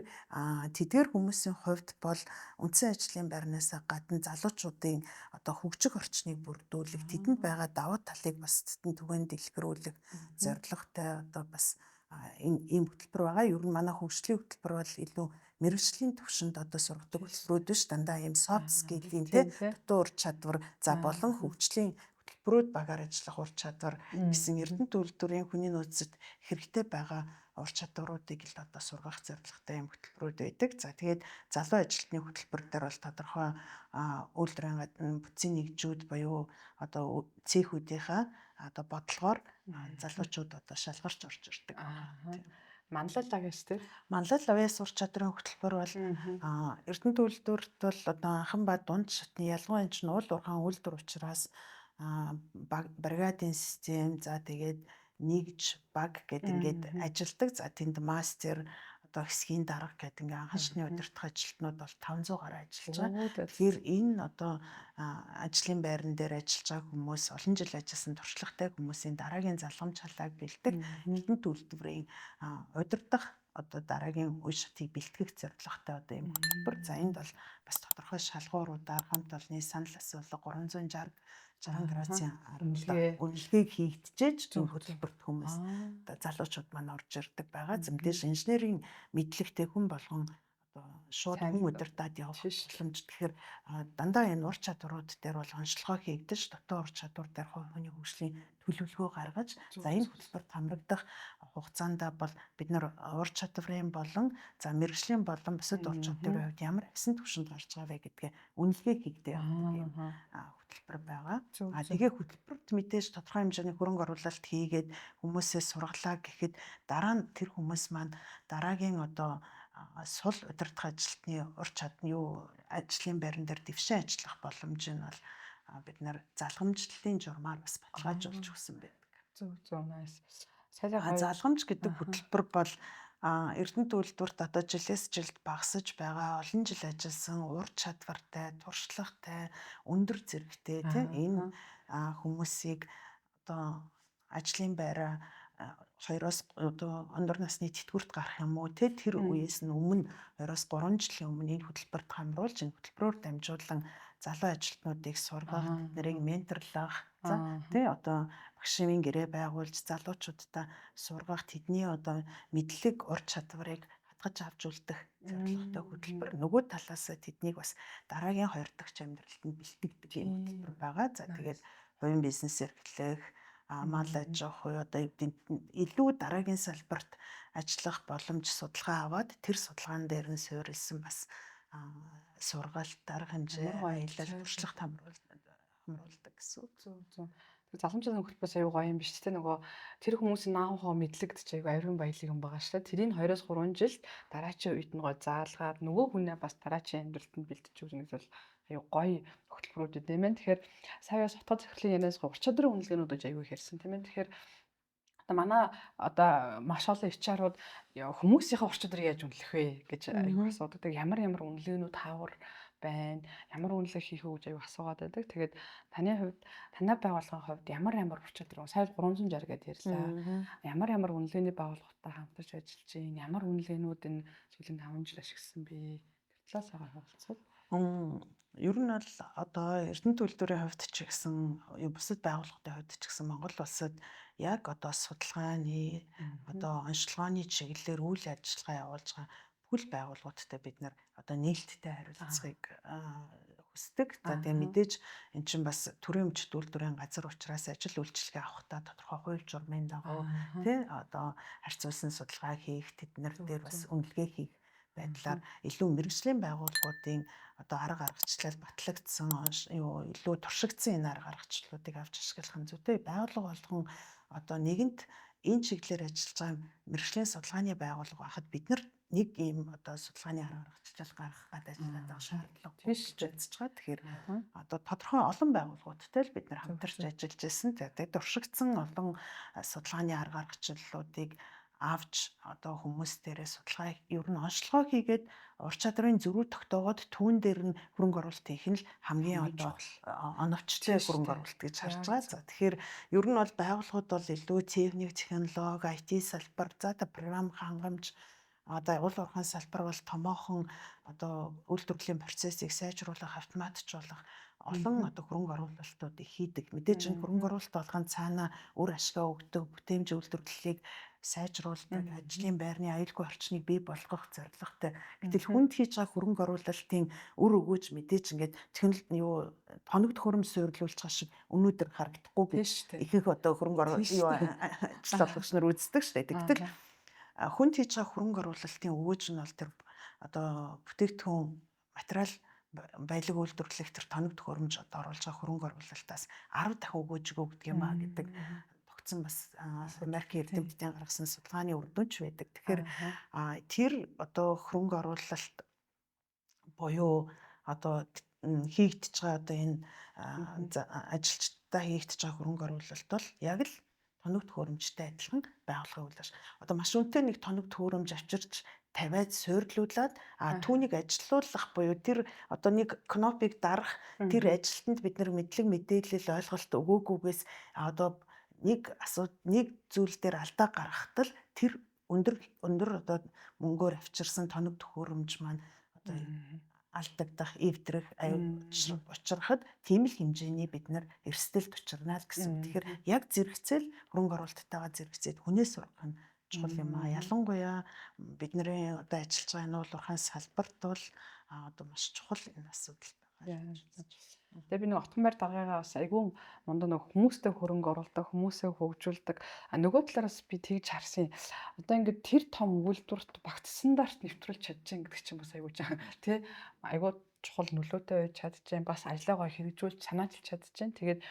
тэдгээр хүмүүсийн хувьд бол үндсэн ажлын байрнаас гадна залуучуудын одоо хөгжих орчныг бүрдүүлэх, тэдэнд байгаа давуу талыг бас тэдэнд түгээн дэлгэрүүлэх зорилготой одоо бас энэ ийм хөтөлбөр байгаа. Ер нь манай хөгжлийн хөтөлбөр бол илүү мэргэжлийн түвшинд одоо сургадаг хөтөлбөрүүд биш, дандаа ийм soft skill-ийн, тий, дутуу ур чадвар, за болон хөгжлийн хөтөлбөрүүд, багаар ажиллах ур чадвар гэсэн Эрдэнэт үйлдвэрийн хүний нөөцөд хэрэгтэй байгаа ур чадваруудыг л одоо сургах зорилготой юм хөтөлбөрүүд байдаг. За тэгээд залуу ажилтны хөтөлбөр дээр бол тодорхой үйлдвэрийн гадна бүтцийн нэгжүүд буюу одоо цехүүдийнхаа одоо бодлогоор залуучууд одоо шалгарч орж ирдэг. Манлайлаа гэж, тийм. Манлайл авьяас ур чадрын хөтөлбөр бол Эрдэнэт үйлдвэрт бол одоо анхан ба дунд шатны, ялангуяа энэ чинь уул уурхайн үйлдвэр учраас бригадын систем, за тэгээд нэгж баг гэдэг ингээд ажилдаг. За тэнд мастер, одоо хэсгийн дарга гэдэг ингээ анхан шатны удирдах ажилтнууд бол 500 гаруй ажиллаж байгаа. Тэгэхээр энэ одоо ажлын байран дээр ажиллаж байгаа хүмүүс, олон жил ажилласан туршлагатай хүмүүсийн дараагийн залгамж халааг бэлдэх, Эрдэнэт үйлдвэрийн удирдах одоо дараагийн үе шатыг бэлтгэх зорилготой одоо юм хөтөлбөр. За энд бол бас тодорхой шалгууруудаар хамт олонны санал асуулга, 360 60 градусын үнэлгээг хийгдчихэж энэ хөтөлбөрт хүмүүс, одоо залуучууд маань орж ирдэг байгаа. Зэмдээс инженерийн мэдлэгтэй хүн болгон одоо шууд хүн удирдаад явах боломж. Тэгэхээр дандаа энэ ур чадварууд дээр бол онцлогоо хийгдэж, дотоо ур чадвар дээр хүний хөгжлийн төлөвлөгөө гаргаж, за энэ хөтөлбөрт хамрагдах хугацаанд бол бид нар ур чадварын болон за мэргэжлийн болон бусад ур чадварын хувьд ямар ахисан түвшинд гарч байгаа вэ гэдгээ үнэлгээ хийгдэх юм хөтөлбөр байгаа. А тэгээ хөтөлбөрт мэдээж тодорхой хэмжээний хөрөнгө оруулалт хийгээд хүмүүсээ сургалаа гэхэд дараа нь тэр хүмүүс маань дараагийн одоо сул удирдах ажилтны ур чадна юу ажлын байран дээр дэвшин ажиллах боломж нь бол бид нар залгамжлалын журмаар бас баталгаажуулж өгсөн байдаг. Зөв зөв, nice. Залгамж гэдэг хөтөлбөр бол Эрдэнэт үйлдвэрт одоо жилээс жилд багасж байгаа, олон жил ажилласан, ур чадвартай, туршлагатай, өндөр зэрэгтэй тийм энэ хүмүүсийг одоо ажлын байраа 2-оос одоо өндөр насны тэтгэврт гарах юм уу те, тэр үеэс нь өмнө 2-оос 3 жилийн өмнө энэ хөтөлбөрт хамруулж, энэ хөтөлбөрөөр дамжуулан залуу ажилтнуудыг сургах, тэднийг менторлох, за тий одоо багшийн гэрээ байгуулж залуучуудаа сургах, тэдний одоо мэдлэг, ур чадварыг хадгаж авч үлдэх зорилготой хөтөлбөр. Нөгөө талаас тэднийг бас дараагийн хоёр дахь амьдралд нь бэлтгэдэг юм хөтөлбөр байгаа. За тэгээд хувийн бизнес эрхлэх, мал аж ахуй, одоо юу гэдэг, илүү дараагийн салбарт ажиллах боломж, судалгаа аваад тэр судалгаан дээр нь суурилсан бас сургалт, арга хэмжээ, аялал, туршлага хамруулдаг гэсэн үг. Зөв зөв. Залгамжлалын хөтөлбөрөөс аюу гоё юм биш үү? Нөгөө тэр хүмүүсийн наан хоо мэдлэгдэж аюу ариун баялаг юм байгаа шүү дээ. Тэрийг 2-3 жилд дараачийн үед нь гоо заалгаад нөгөө хүнээ бас дараачийн амьдралд нь бэлтэж өгнө гэж бол аюу гоё хөтөлбөрүүд юм байна. Тэгэхээр сая сутгал захирлын ярианаас ур чадрын үнэлгээнүүд гэж аюу их ярьсан, тийм ээ. Тэгэхээр одоо манай одоо маш олон HR-ууд хүмүүсийнхээ ур чадрыг яаж үнэлэх вэ гэж аюу асуудаг. Ямар ямар үнэлгээнүүд таавар байна, ямар үнэлгээ хийх үү гэж аюу асуугаад байдаг. Тэгээд таны хувьд, танай байгууллагын хувьд ямар ямар ур чадвар, сая 360 гэдээ ярьлаа. Ямар ямар үнэлгээний байгууллагатай хамтарч ажиллаж байна, ямар үнэлгээнүүд энэ сүүлийн 5 жил ашигласан бэ? Тэр талаас агаар хавалцвал. Ер нь бол одоо Эрдэнэт үйлдвэрийн хувьд ч гэсэн, бусад байгууллагын хувьд ч гэсэн Монгол улсад яг одоо судалгааны, одоо онцлогооны чиглэлээр үйл ажиллагаа явуулж байгаа бүхэл байгууллагуудтай бид нар одоо нээлттэй харилцахыг хүсдэг. За тэгээ мэдээж эн чинь бас төрийн өмчт үйлдвэрийн газар учраас ажил үйлчилгээ авахдаа тодорхой хууль журмын дагуу тий одоо харьцуулсан судалгаа хийх, тэднэр дээр бас үнэлгээ хийх байдлаар илүү мэргэжлийн байгууллагуудын одоо арга аргачлал батлагдсан, юу илүү туршигдсан энэ арга аргачлалуудыг авч ашиглах нь зүйтэй. Байгууллага болгон одоо нэгэнт энэ чиглэлээр ажиллаж байгаа мэргэжлийн судалгааны байгууллага байхад бид нар нэг ийм одоо судалгааны арга аргачлал гаргах гэдэг ажиллаад байгаа шаардлага гэж үзэж байгаа. Тэгэхээр одоо тодорхой олон байгууллагуудтай л бид нар хамтарч ажиллаж байсан. Тэгээд туршигдсан олон судалгааны арга аргачлалуудыг авч одоо хүмүүс дээрээ судалгаа, ер нь онцлогоо хийгээд ур чадрын зөрүү тогтоогоод түүн дээр нь хөрөнгө оруулалт хийх нь л хамгийн одоо оновчтой хөрөнгө оруулалт гэж харж байгаа. За тэгэхээр ер нь бол байгууллагууд бол илүү техник, технологи, IT салбар, за програм хангамж, одоо уул уурхайн салбар бол томоохон одоо үйлдвэрлэлийн процессыг сайжруулах, автоматжуулах олон одоо хөрөнгө оруулалтуудыг хийдэг. Мэдээж энэ хөрөнгө оруулалт болгон цаанаа үр ашгаа өгдөг, бүтээмж үйлдвэрлэлийг сайжруулдаг, ажлын байрны аюулгүй орчныг бий болгох зорилготой. Гэтэл хүнд хийж байгаа хөрөнгө оруулалтын үр өгөөж мэдээж ингээд технологи юу тоног төхөөрөмж суйрлуулж байгаа шиг өнөөдөр харагдахгүй гэж ихэнх одоо хөрөнгө оруулалт юу ажил олгогч нар үздэг шүү дээ. Гэтэл хүнд хийж байгаа хөрөнгө оруулалтын өгөөж нь бол тэр одоо бүтээгдэхүүн, материал, баялаг үйлдвэрлэх тэр тоног төхөөрөмж одоо оруулж байгаа хөрөнгө оруулалтаас 10 дахин өгөөж өгдөг юм а гэдэг тогтсон бас Америкийн эрдэмтдийн гаргасан судалгааны үр дүнч байдаг. Тэгэхээр тэр одоо хөрөнгө оруулалт буюу одоо хийгдэж байгаа одоо энэ ажилчдаа хийгдэж байгаа хөрөнгө оруулалт бол яг л тоног төхөөрөмжтэй адилхан байгууллагын үйл ажиллагаа. Одоо маш үнэтэй нэг тоног төхөөрөмж авчирч тавиад суйрлуулад түүнийг ажилуулах буюу тэр одоо нэг кнопыг дарах тэр ажилтнанд бид нар мэдлэг, мэдээлэл, ойлголт өгөөгүйгээс одоо нэг асууд нэг зүйл дээр алдаа гаргахад л тэр өндөр өндөр одоо мөнгөөр авчирсан тоног төхөөрөмж маань одоо алдагдах, эвдрэх, учрахад тийм л хэмжээний бид нар эрсдэлд учирнаа л гэсэн. Тэгэхээр яг зэрэгцэл хөрөнгө оруулалттайгаа зэрэгцээд хүнээс сурах нь чухал юм аа. Ялангуяа бидний одоо ажиллаж байгаа энэ уул уурхайн салбарт бол одоо маш чухал энэ асуудал байгаа. Тэгээ би нэг Отгонбайр даргаагаа бас айгүй мундаг нэг хүмүүстэй хөрөнгө оруулдаг, хүмүүсээ хөгжүүлдэг. А нөгөө талаараас би тэгж харсан. Одоо ингээд тэр том үйлдвэрт багц стандарт нэвтрүүлж чадчихээн гэдэг чинь бас айгүй жаа тий айгүй чухал нөлөөтэй байж чадчихээн. Бас ажлаа гоё хэрэгжүүлж санаачилж чадчихээн. Тэгээд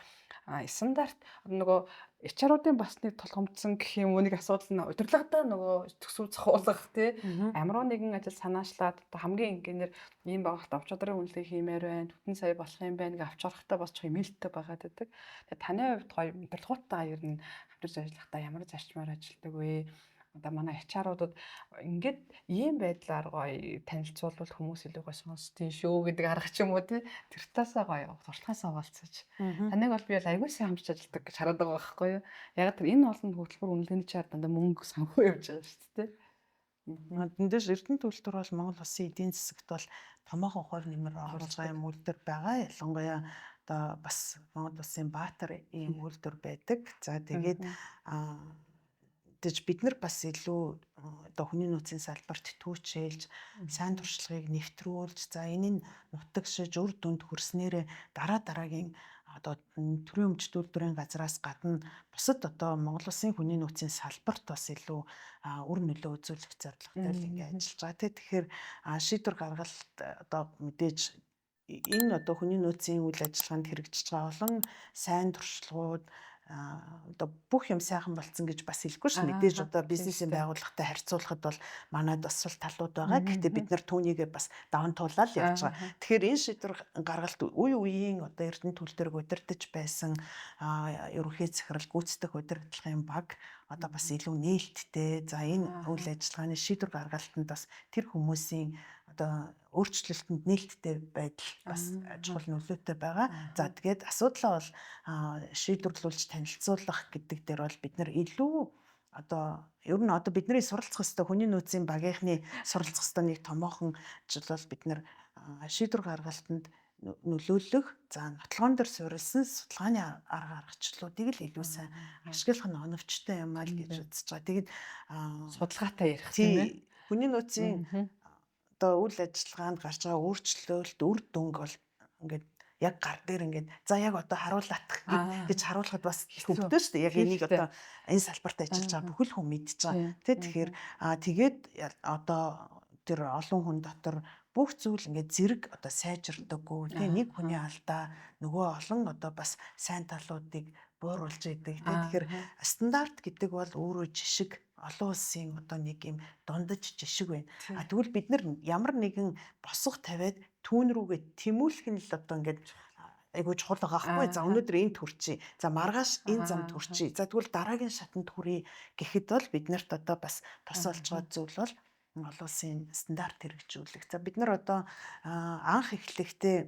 стандарт нөгөө HR-уудын бас нэг толгомдсон гэх юм уу нэг асуудал нь удирдлагадаа нөгөө төсөв зохиулах тий ямар нэгэн ажил санаачлаад одоо хамгийн энгийнээр ийм байгууллагт авч чадрын үнэлгээ хиймээр байна, бүтэн сая болох юм байна гэж авч орохдоо бас ч хэмээлттэй байгаад байдаг. Тэгээ таны хувьд гоё удирдлагуудтайгаа ер нь хамтарч ажиллахдаа ямар зарчмаар ажилладаг вэ? Одоо манай HR-уудад ингээд ийм байдлаар гоё танилцуулбал хүмүүс илүү гоё сонсдгийн шүү гэдэг арга ч юм уу тий тэр талаасаа гоё туршлагаасаа хуваалцаж. Таныг бол би бол айгүй сайн хамтарч ажилладаг гэж хараад байгаа байхгүй юу? Яг тэр энэ олон хөтөлбөр үнэлгээний чаар дандаа мөнгө санхүү явж байгаа шүү дээ. Эндээс Эрдэнэ төлтөр бол Монгол улсын эдийн засагт бол томоохон хувь нэмэр оруулж байгаа юм үйлдвэр байгаа. Ялангуяа одоо бас Монгол улсын Баатар ийм үйлдвэр байдаг. За тэгээд тэгж бид нар бас илүү одоо хүний нөөцийн салбарт түүчээлж, сайн туршлагыг нэвтрүүлж, за энэ нь нутагшиж үр дүнд хүрснээрээ дараа дараагийн одоо төрийн өмч үйлдвэрийн газраас гадна бусад одоо Монгол улсын хүний нөөцийн салбарт бас илүү үр нөлөө үзүүлэх зорилготой л ингэ ажиллаж байгаа тий. Тэгэхээр шийдвэр гаргалт одоо мэдээж энэ одоо хүний нөөцийн үйл ажиллагаанд хэрэгжиж байгаа олон сайн туршлагууд одоо бүх юм сайхан болцсон гэж бас хэлэхгүй ш. Мэдээж одоо бизнесийн байгууллагатай харьцуулахад бол манад бас сул талууд байгаа. Гэхдээ бид нар түүнийгээ бас даван туулаад явж байгаа. Тэгэхээр энэ шийдвэр гаргалт үе үеийн одоо Эрдэнэ төлтөрөг удирдах байсан ерөнхий захирал гүйцэтгэх удирдлагын баг одоо бас илүү нээлттэй. За энэ үйл ажиллагааны шийдвэр гаргалтанд бас тэр хүмүүсийн одоо өөрчлөлтөнд нээлттэй байдал бас чухал нөлөөтэй байгаа. За тэгээд асуудлаа бол шийдвэрлүүлж танилцуулах гэдэг дээр бол бид нар илүү одоо ер нь одоо бидний суралцах ёстой хүний нөөцийн багийнхны суралцах ёстой нэг томоохон ажил бол бид нар шийдвэр гаргалтанд нөлөөлөх, за нотлогоон дээр суурилсан судалгааны арга аргачлалуудыг л илүү сайн ашиглах нь оновчтой юм аа л гэж үзэж байгаа. Тэгээд судалгаатай ярих тийм ээ. Хүний нөөцийн одоо үйл ажиллагаанд гарч байгаа өөрчлөлт, үр дүнг бол ингээд яг гар дээр ингээд за яг одоо харуулах гэж харуулхад бас хөвгтэй шүү дээ. Яг энийг одоо энэ салбарт ажиллаж байгаа бүхэл хүн мэдж байгаа. Тэ тэгэхээр тэгээд одоо тэр олон хүн дотор бүх зүйл ингээд зэрэг одоо сайжирдаггүй тий нэг хүний алдаа нөгөө олон одоо бас сайн талуудыг бууруулж идэг тий. Тэгэхээр стандарт гэдэг бол өөрөө жишг, олон улсын одоо нэг юм дундаж жишг байна. А тэгвэл бид нар ямар нэгэн босго тавиад түүн рүүгээ тэмүүлэх нь л одоо ингээд айгуу чухал байгаа хгүй. За өнөөдөр энд төрчий. За маргааш энэ замд хүрчий. За тэгвэл дараагийн шатанд хүрье гэхэд бол бид нарт одоо бас тос болж байгаа зүйл бол олон улсын стандарт хэрэгжүүлэх. За бид нар одоо анх эхлэхдээ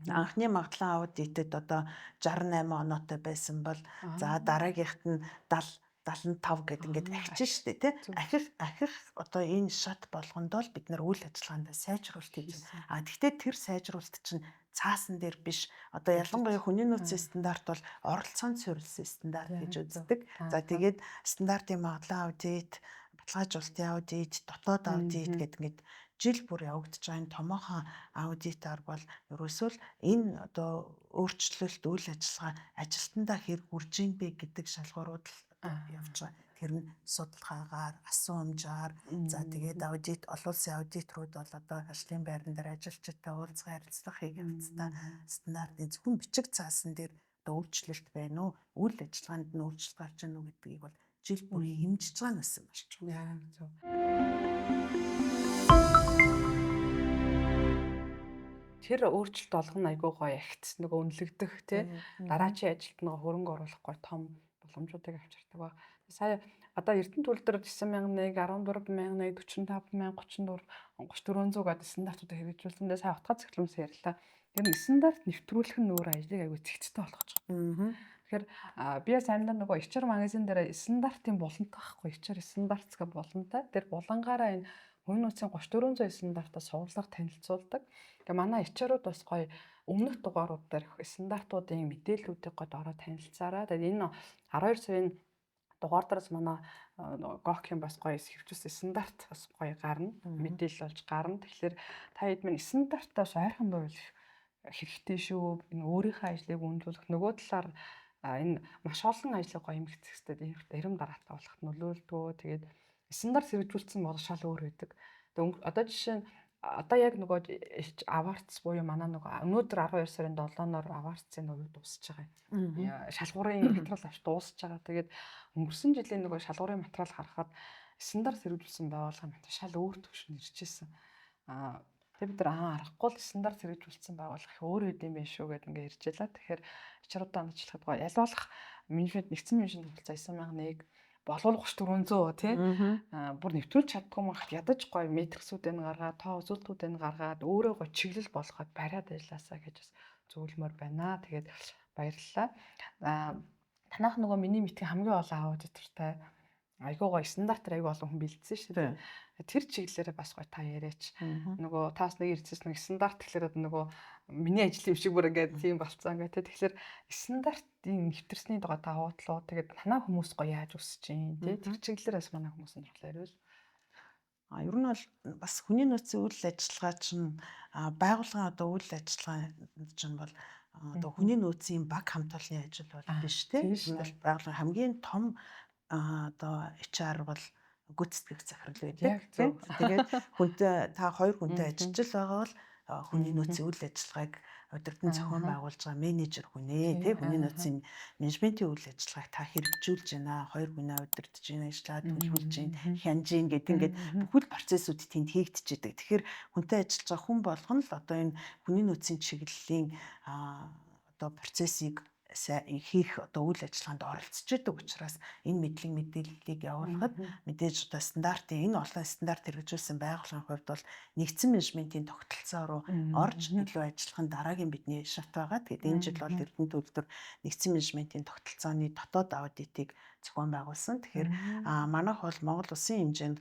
анхны магадлан аудитэд одоо 68 оноотой байсан бол за дараагийнхт нь 70 75 гэдэг ингээд ахиж штэ тий. Ахих ахих одоо энэ шат болгонд бол бид нар үйл ажиллагаанд сайжруулалт хийж байна. А тэгтээ тэр сайжруулалт чинь цаасан дээр биш. Одоо ялангуяа хүний нөөцийн стандарт бол оролцоонд суурилсан стандарт гэж үздэг. За тэгээд стандартын магадлан аудит, баталгаажуулалтын аудит, дотоод аудит гэдэг ингээд жил бүр явагдаж байгаа энэ томоохон аудитаар бол ерөөсөө л энэ одоо өөрчлөлт үйл ажиллагаа ажилтнандаа хэр хүрж ийн бэ гэдэг шалгуурууд л явж байгаа. Тэр нь судалгаагаар, асуумжаар, за тэгээд аудит, олон улсын аудиторууд бол одоо ажлын байран дээр ажилчидтай уулзгаа харилцах хийх явцдаа стандартын зөвхөн бичиг цаасан дээр одоо өөрчлөлт байна уу, үйл ажиллагаанд нь өөрчлөлт гарч ийн үү гэдгийг бол жил бүр хэмжиж байгаа нь бас маш чухал. Зөв. Тэр өөрчлөлт болгоно айгүй гоё агц нөгөө үнэлэгдэх тий дараачийн ажилд нөгөө хөрөнгө оруулах гоё том боломжуудыг авчирдаг ба. Сая одоо Эрдэнэ төлдөр 9001, 14001, 45000, 34, 3400 гэдэг стандартуудыг хэрэгжүүлсэн. Тэгээ сая утга цэглэмс ярьлаа. Тэр нь стандарт нэвтрүүлэх нь өөр ажлыг айгүй цэгцтэй болгож байгаа. Тэгэхээр би бас амдаа нөгөө HR магазин дээр стандартын булантай байхгүй. HR стандарт гэх булантай. Тэр булангаараа энэ хүний нөөцийн 3400 стандартаа сурвалжлага танилцуулдаг. Тэгээ манай HR-ууд бас гоё өмнөх дугаарууд дээр стандартуудын мэдээллүүдийг гоод ороо танилцаарай. Тэгээд энэ 12 сарын дугаар дээрс манай ГОК-ийн бас гоё хэвчээс стандарт бас гоё гарна. Мэдээлэл болж гарна. Тэгэхээр та хэд минь стандартаас ойрхон байвал их хэрэгтэй шүү. Энэ өөрийнхөө ажлыг үнэлүүлэх, нөгөө талаар энэ маш олон ажлыг гоё эмгэцэхстэй эрем дараатай болох нөлөөлдгөө. Тэгээд стандарт хэрэгжүүлсэн бол шал өөр байдаг. Тэгээд одоо жишээ нь одоо яг нөгөө аварц буюу манай нөгөө өнөөдөр 12 сарын 7-ноор аварцын нөгөө дуусч байгаа юм. Шалгуурын материал авч дуусч байгаа. Тэгээд өнгөрсөн жилийн нөгөө шалгуурын материал харахад стандарт хэрэгжүүлсэн байгууллагын материал шал өөр төвшөнд ирчихсэн. Тэгээд бид нар аргагүй л стандарт хэрэгжүүлсэн байгууллага их өөр хэд юм бэ шүү гэдээ ингээ ярьж байлаа. Тэгэхээр HR-уудаа онцлоход гоё. Аль болох менежмент нэгдсэн менежмент тогтолцоо 9001 болов 3400 тий. Бүр нэвтрүүлж чаддгүй юм хат ядаж гоё метриксүүдээ нь гаргаад, тоо үзүүлэлтүүдээ нь гаргаад өөрөө гоё чиглэл болгоод бариад ажилласаа гэж бас зөвлөмөр байна. Тэгээд баярлалаа. Танайх нөгөө миний мэдхий хамгийн олон аудитортай айгуу гоё стандартаар айгуу олон хүн бэлдсэн шүү дээ. Тэр чиглэлээрээ бас гоё та яриач. Нөгөө таас нэг ирчихсэн нэг стандарт тэгэхээр одоо нөгөө миний ажил юм шиг бүр ингээд тийм болцсон ингээд тэ. Тэгэхээр стандартын нэвтэрсний дагуу давуу талуу тэгээд танаа хүмүүс гоё яаж өсөж чинь тэ. Тэр чиглэлээр бас манай хүмүүс сонирхол хариул. Ер нь бол бас хүний нөөцийн үйл ажиллагаа чинь байгууллагын одоо үйл ажиллагаа чинь бол одоо хүний нөөцийн баг хамт олонны ажил бол биш тийм. Энэ бол байгууллагын хамгийн том одоо HR бол гүйцэтгэх захирал байдаг тийм. Тэгээд хүнтэй та хоёр хүнтэй ажиллаж л байгаа бол хүний нөөцийн үйл ажиллагааг удирдан зохион байгуулж байгаа менежер хүн ээ тий, хүний нөөцийн менежментийн үйл ажиллагааг та хэрэгжүүлж байна, хоёр хүнээ удирдах байна, ажиллаад төлөвлөж байна, хянаж байна гэдэг ингээд бүхэл процессууд тэнд хийгдчихэдэг. Тэгэхээр хүнтэй ажиллаж байгаа хүн болгоно л одоо энэ хүний нөөцийн чиглэлийн одоо процессыг хийх одоо үйл ажиллагаанд оролцож идэг учраас энэ мэдлэг мэдээллийг явуулахад мэдээж одоо стандартын энэ олон стандарт хэрэгжүүлсэн байгууллагын хувьд бол нэгдсэн менежментийн тогтолцоо руу орж илүү ажиллах нь дараагийн бидний шат байгаа. Тэгээд энэ жил бол Эрдэнэ төлбөр нэгдсэн менежментийн тогтолцооны дотоод аудитыг зохион байгуулсан. Тэгэхээр манайх бол Монгол улсын хэмжээнд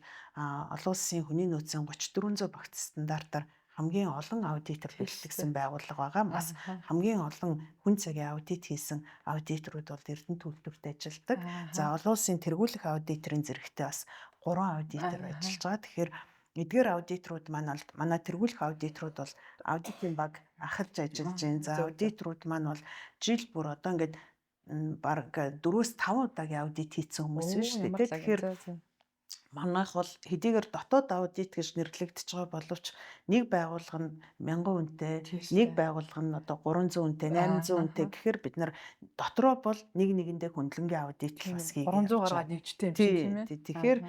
олон улсын хүний нөөцийн 3400 багц стандартаар хамгийн олон аудитор бэлтгэсэн байгууллага байгаа. Бас хамгийн олон хүн цагийн аудит хийсэн аудиторууд бол Эрдэнэ төлбөрт ажилладаг. За олон улсын тэргуулах аудиторын зэрэгтэй бас 3 аудитор ажиллаж байгаа. Тэгэхээр эдгээр аудиторууд маань бол манай тэргуулах аудиторууд бол аудитын баг ахалж ажиллаж байна. За аудиторууд маань бол жил бүр одоо ингээд бараг 4-5 удаагийн аудит хийсэн хүмүүс биш үү? Тэгэхээр манайх бол хэдийгээр дотоод аудит гэж нэрлэгдэж байгаа боловч нэг байгууллага нь 1000 хүнтэй, нэг байгууллага нь одоо 300 хүнтэй, 800 хүнтэй гэхээр бид нар дотроо бол нэг нэгэндээ хөндлөнгийн аудит л бас хийгээ. 300 гаруй нэгжтэй юм шиг тийм ээ. Тэгэхээр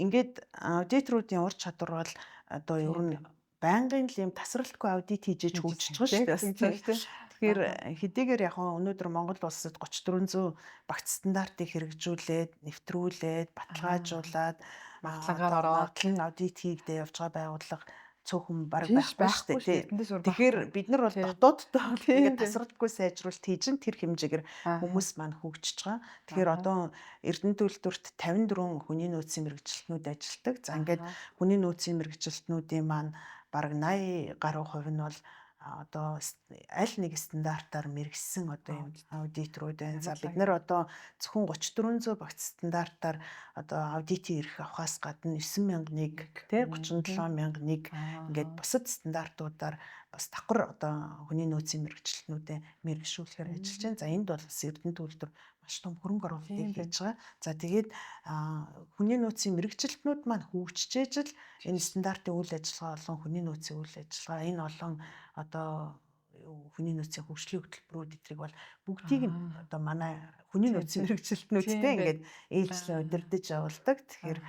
ингээд аудиторуудын ур чадвар бол одоо ер нь байнгын л юм тасралтгүй аудит хийж иж хөгжиж байгаа шүү дээ. Тэгэхээр хэдийгээр яг өнөөдөр Монгол улсад 3400 багц стандартыг хэрэгжүүлээд, нэвтрүүлээд, баталгаажуулаад магадлангаар ороод аудит хийгдээ явж байгаа байгууллага цөөхөн баг байхгүй шүү дээ. Тэгэхээр бид нар бол дотооддоо ингээд тасралтгүй сайжруулалт хийж ин тэр хэмжээгээр хүмүүс маань хөгжиж байгаа. Тэгэхээр одоо Эрдэнэ төлбөрт 54 хүний нөөцийн мэргэжилтнүүд ажилладаг. За ингээд хүний нөөцийн мэргэжилтнүүдийн маань бараг 80 гаруй хувь нь бол одоо аль нэг стандартаар мэргэссэн одоо юм аудиторууд байна. За бид нар одоо зөвхөн 3400 багц стандартаар одоо аудитын эрх авахаас гадна 9001 тий 37001 ингээд бусад стандартуудаар бас давхар одоо хүний нөөцийн мэргэжилтнүүдээ мэргэшүүлэхээр ажиллаж байна. За энд бол бас Эрдэнэ төлбөр маш том хөрөнгө оруулалтыг хийж байгаа. За тэгээд хүний нөөцийн мэргэжилтнүүд маань хөгжижээж л энэ стандартын үйл ажиллагаа олон хүний нөөцийн үйл ажиллагаа энэ олон одоо хүний нөөцийн хөгжлийн хөтөлбөрүүд эдрийг бол бүгдийг нь одоо манай хүний нөөцийн мэргэжилтнүүдтэй ингээд ээлжлэн удирдах явуулдаг. Тэгэхээр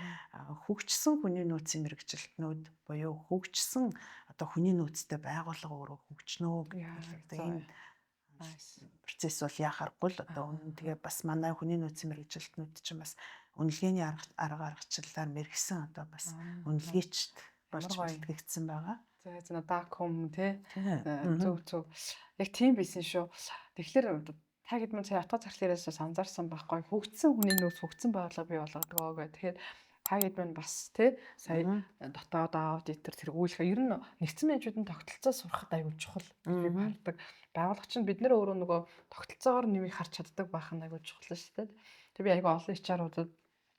хөгжсөн хүний нөөцийн мэргэжилтнүүд буюу хөгжсөн одоо хүний нөөцтэй байгууллага өөрөө хөгжнөө гэдэг энэ процесс бол яхааргүй л одоо үнэн. Тэгээ бас манай хүний нөөцийн мэргэжилтнүүд чинь бас үнэлгээний арга аргачлалаар мэргэсэн одоо бас үнэлгээчд болж бэлтгэгдсэн байгаа. За за даком тий. Зөв зөв. Яг тийм байсан шүү. Тэгэхээр та хэд мөн сая утга зархлаараас анзаарсан байхгүй хөгжсөн хүний нөөц хөгжсөн байгууллага бий болгодог гэх. Тэгэхээр та хэд мөн бас тий сая дотоод аудитор тэргүүлэх ер нь нэгдсэн менежментийн тогтолцоо сурахад аюул чухал гэж би хардаг. Байгууллага чинь бид нэр өөрөө нөгөө тогтолцоогоор нэмийг харж чаддаг байх нь аюул чухал шүү дээ. Тэг би аюул олон HR-уудад